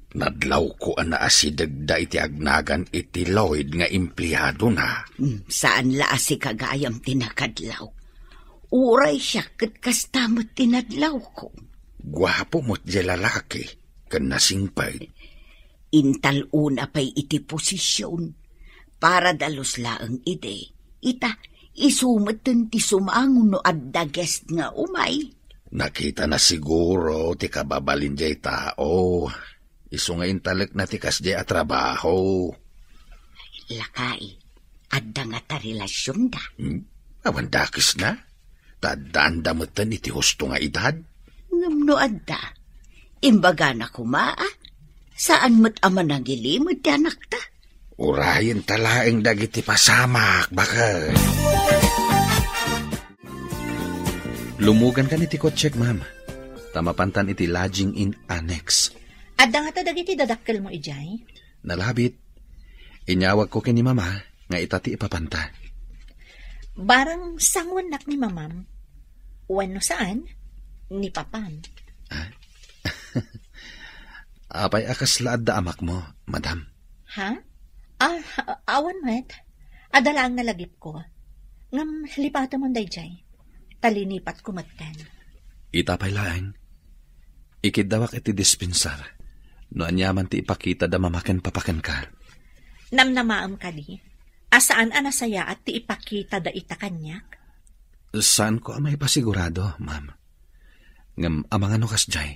Nadlawko a naasidegda iti agnagan iti Lloyd nga empleadona. Hmm, saan la a sika gayam ti nakadlaw. Uray siak ket kasta met ti nadlawko. Guapo met diay lalaki, ken nasingpet. Intal-ona pay iti posision. Para dalus laeng idi, ita, isu metten ti sumango no adda guest nga umay. Nakitana siguro ti kababalin diay tao. Isu nga intalekna ti kasdiay a trabaho. Lakay, adda ngata relasionda? Hmm? Awan dakesna? Ta addaanda metten iti husto nga edad? Ngem no adda, imbagana koma a, saan met a manangilimed ti anakta? Urayenta laeng dagiti pasamak, baket. Lumugankan iti kotsek, ma'am. Ta mapantan iti lodging inn annex. Adda ngata dagiti dadakkelmo idiay? Nalabit. Inyawagko ken ni Mama nga ita ti ipapanta. Barang sangoennak ni Mamam. Wenno saan, ni Papam. Ah? Apay a kasla adda amakmo, Madam? Ha? Ah, awan met. Adda laeng nalagipko. Ngem lipatemon daydiay. Ta linipatko metten. Ita pay laeng, ikiddawak iti dispensar no aniaman ti ipakitada mama ken papa kenka. Namnamaem kadi a saan a nasayaat ti ipakitada ita kaniak? Saanko a maipasigurado, ma'am. Ngem amangan no kasdiay,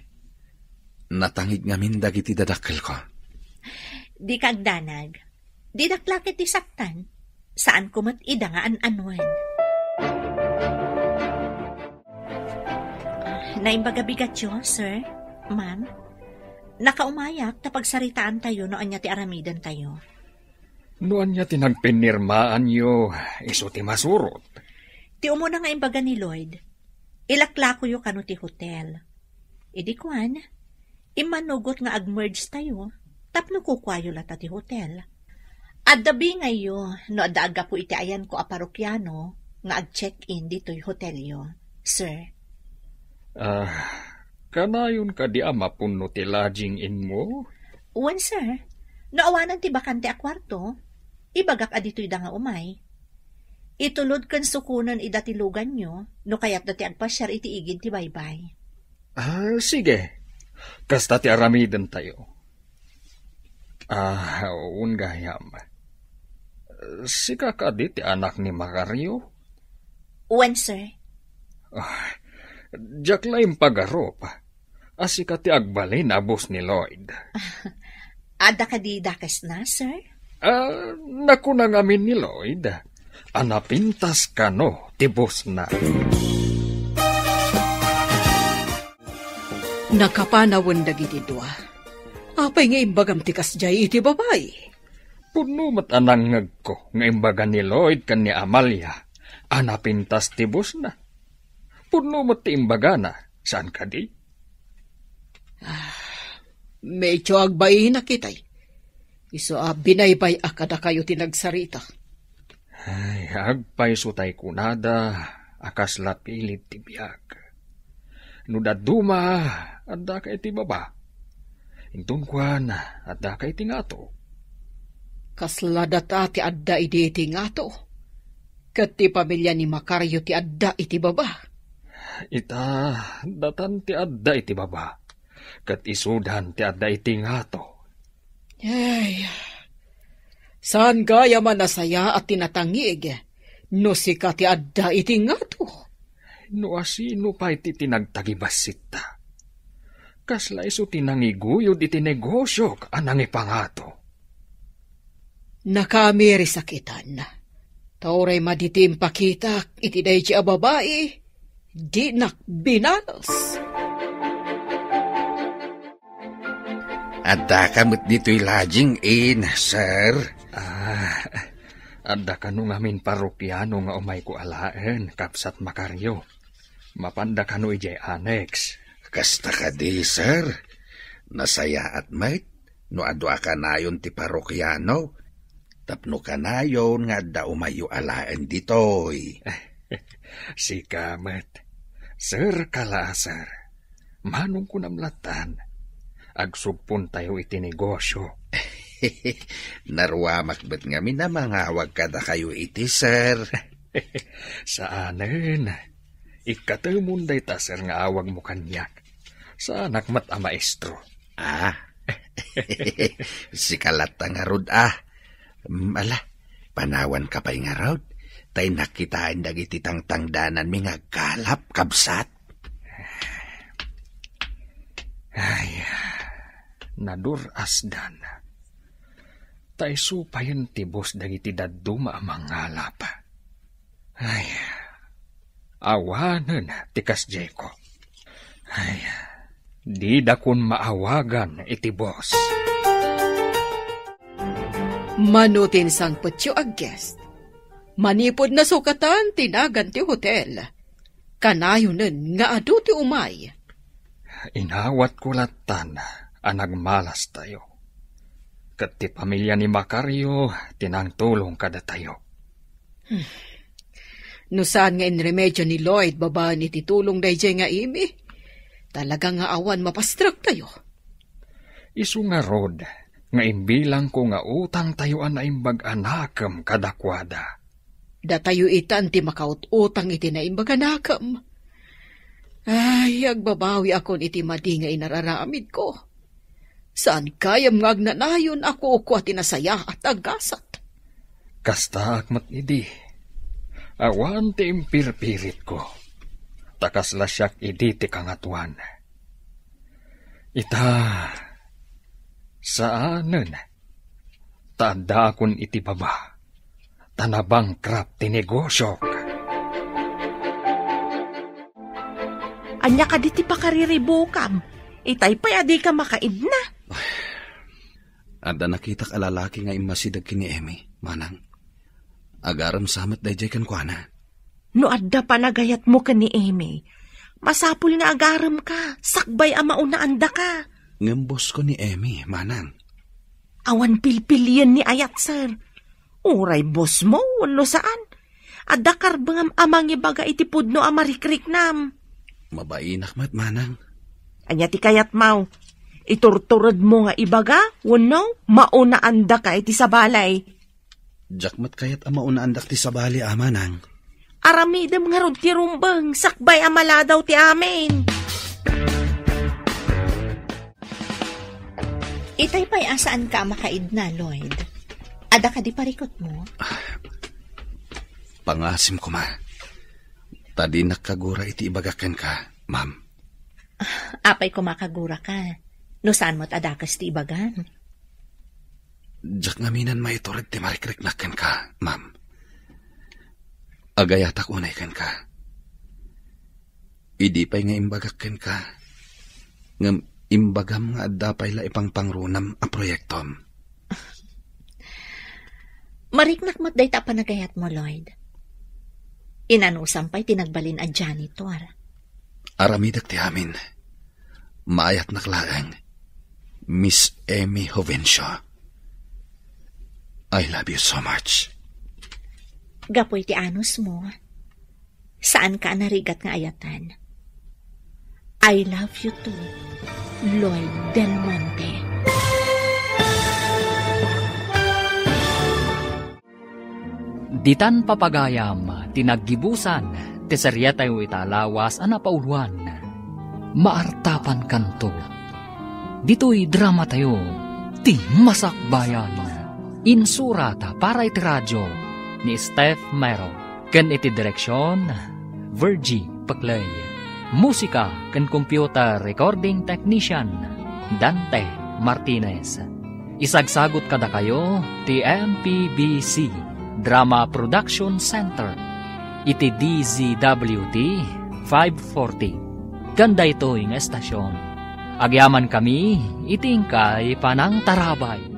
natangig ngamin dagiti dadakkelko. Dika agdanag. Didak la ket ti saktan. Saanko met ida nga an-anuen. Ah, naimbag a bigatyo, sir, ma'am. Nakaumayak ta pagsaritaantayo no ania ti aramidentayo. No ania ti nagpinirmaanyo, isu ti masurot. Ti umuna nga imbaga ni Lloyd, ilaklakoyo kano ti hotel. Idi kuan, immanugot nga ag-merge tayo, tapno kukuayo lata ti hotel. Adda bingayyo no adda aggapu iti ayanko a parokiano nga ag-check-in ditoy hotelyo, sir. Ah, kanayon kadi a mapunno ti lodging inmo? Wen, sir. No awanen ti bakante a kuarto, ibagak a ditoyda nga umay. Itulod ken sukonen ida ti luganyo no kayatda ti agpasiar iti igid ti baybay. Ah, sige. Kasta ti aramidentayo. Ah, wen gayam. Sika kadi ti anak ni Macario? Wen, sir. Ah, diak la impagarup a sika ti agbalin a boss ni Lloyd. Adda kadi dakesna, sir? Ah, nakuna ngamin ni Lloyd a napintas kano ti bossna. Nakapanawen dagiti dua. Apay nga imbagam ti kasdiay iti babai? Pudno met a nangngegko nga imbaga ni Lloyd ken ni Amalia a napintas ti bossna. Pudno met ti imbagana, saan kadi? Ah, medyo agbainak itay. Isu a binaybay-ak kadakayo ti nagsarita. Ay, agpayso tay kunada a kasla pilit ti biag. No dadduma, addaka iti baba. Inton kuan, addaka iti ngato. Kasla data ti adda idi iti ngato, ket ti pamilia ni Macario ti adda iti baba. Ita, datan ti adda iti baba, ket isudan ti adda iti ngato. Ay, saan gayam a nasayaat ti natangig no sika ti adda iti ngato? No asino pay ti, ti nagtagibassitta, kasla isu ti nangiguyod iti negosiok a nangipangato. Nakaamirisakitan. Ta uray madi ti impakitak iti daydi a babai, dinak binalos. Addaka met ditoy lodging inn, sir? Ah, adda kano ngamin parokiano nga umayko alaen, Kabsat Macario. Mapanda kano idiay annex. Kasta kadi, sir. Nasayaat met no adu a kanayon ti parokiano. Tapno kanayon nga adda umayyo alaen ditoy. Sika met. Sir ka la, sir. Manong kunam lattan, agsugpontayo iti negosio. Naruamak met ngamin a mangawag kadakayo iti sir. Saanen. Ikkatemon dayta, sir, nga awagmo kaniak. Saanak met a maestro. Ah. Sika latta ngarud, ah. Mm, ala, panawanka pay ngarud. Ta innak kitaen dagiti tangtangdananmi nga agkalap, kabsat. Ay, nadur-asdan. Ta isu payen ti boss dagiti dadduma a mangalap. Ay, awanen ti kasdiayko. Ay, didakon maawagan iti boss. Mano ti insangpetyo a guest? Manipud nasukatan ti nagan ti hotel, kanayonen nga adu ti umay. Inawatko lattan a nagmalastayo. Ket ti pamilia ni Macario ti nangtulong kadatayo. Hmm. No saan nga inremedyo ni Lloyd babaen iti tulong daydiay nga Amy, talaga nga awan mapastrektayo. Isu ngarud nga imbilangko nga utangtayo a naimbag a nakem kadakuada. Datayo itan ti makaut-utang iti naimbag a nakem. Ay, agbabawiakon iti madi nga inararamidko. Saan gayam nga agnanayon a kukua ti nasayaat a gasat. Kastaak met idi. Awan ti impirpiritko. Ta kasla siak idi ti kangatoan. Ita, saanen. Ta addaakon iti baba. Ta nabangkrap ti negosiok. Ania kadi ti pakariribukam? Itay pay a dika makaidna. Adda nakitak a lalaki nga immasideg ken ni Emmy, manang. Agarem sa met daydiay kenkuana. No adda panagayatmo ken ni Emmy, masapul nga agaremka, sakbay a maunaandaka. Ngem boss ko ni Emmy, manang. Awan pilpilien ni ayat, sir. Uray boss mo wenno saan. Adda karbengam a mangibaga iti pudno a marikriknam. Mabainak met, manang. Ania ti kayatmo? Iturturedmo nga ibaga, wenno maunaandaka iti sabali? Diak met kayat a maunaandak ti sabali, Amanang. Aramidem ngarud ti rumbeng, sakbay a maladaw ti amin. Itay pay a saanka a makaidna, Lloyd. Adda kadi parikutmo? Pangasim koma. Ta dinak kagura iti ibagak kenka, ma'am. Apay koma kaguraka? No saan met a dakes ti ibagam. Diak ngamin a maitured ti marikriknak kenka, ma'am. Agayatak unay kenka. Idi pay nga imbagak kenka, ngem imbagam nga adda pay la ipangpangrunam a proyektom. Mariknak met dayta a panagayatmo, Lloyd. Inanusam pay ti nagbalin a janitor. Aramidek ti amin. Maayatnak laeng, Miss Amy Jovencio. I love you so much. Gapu iti anusmo, saanka a narigat nga ayatan. I love you too, Lloyd Del Monte. Ditan papagayam ti naggibusan ti serietayo ita a lawas a napauluan, Maartapankanto. Ditoy dramatayo, ti Masakbayan. Insurat para iti radio ni Steph Mero. Ken iti direksion, Virgie Peclay. Musika ken computer recording technician, Dante Martinez. Isagsagut kadakayo ti M P B C Drama Production Center iti D Z W T five forty. Ken daytoy nga estasion, agyamankami iti inkay panangtarabay.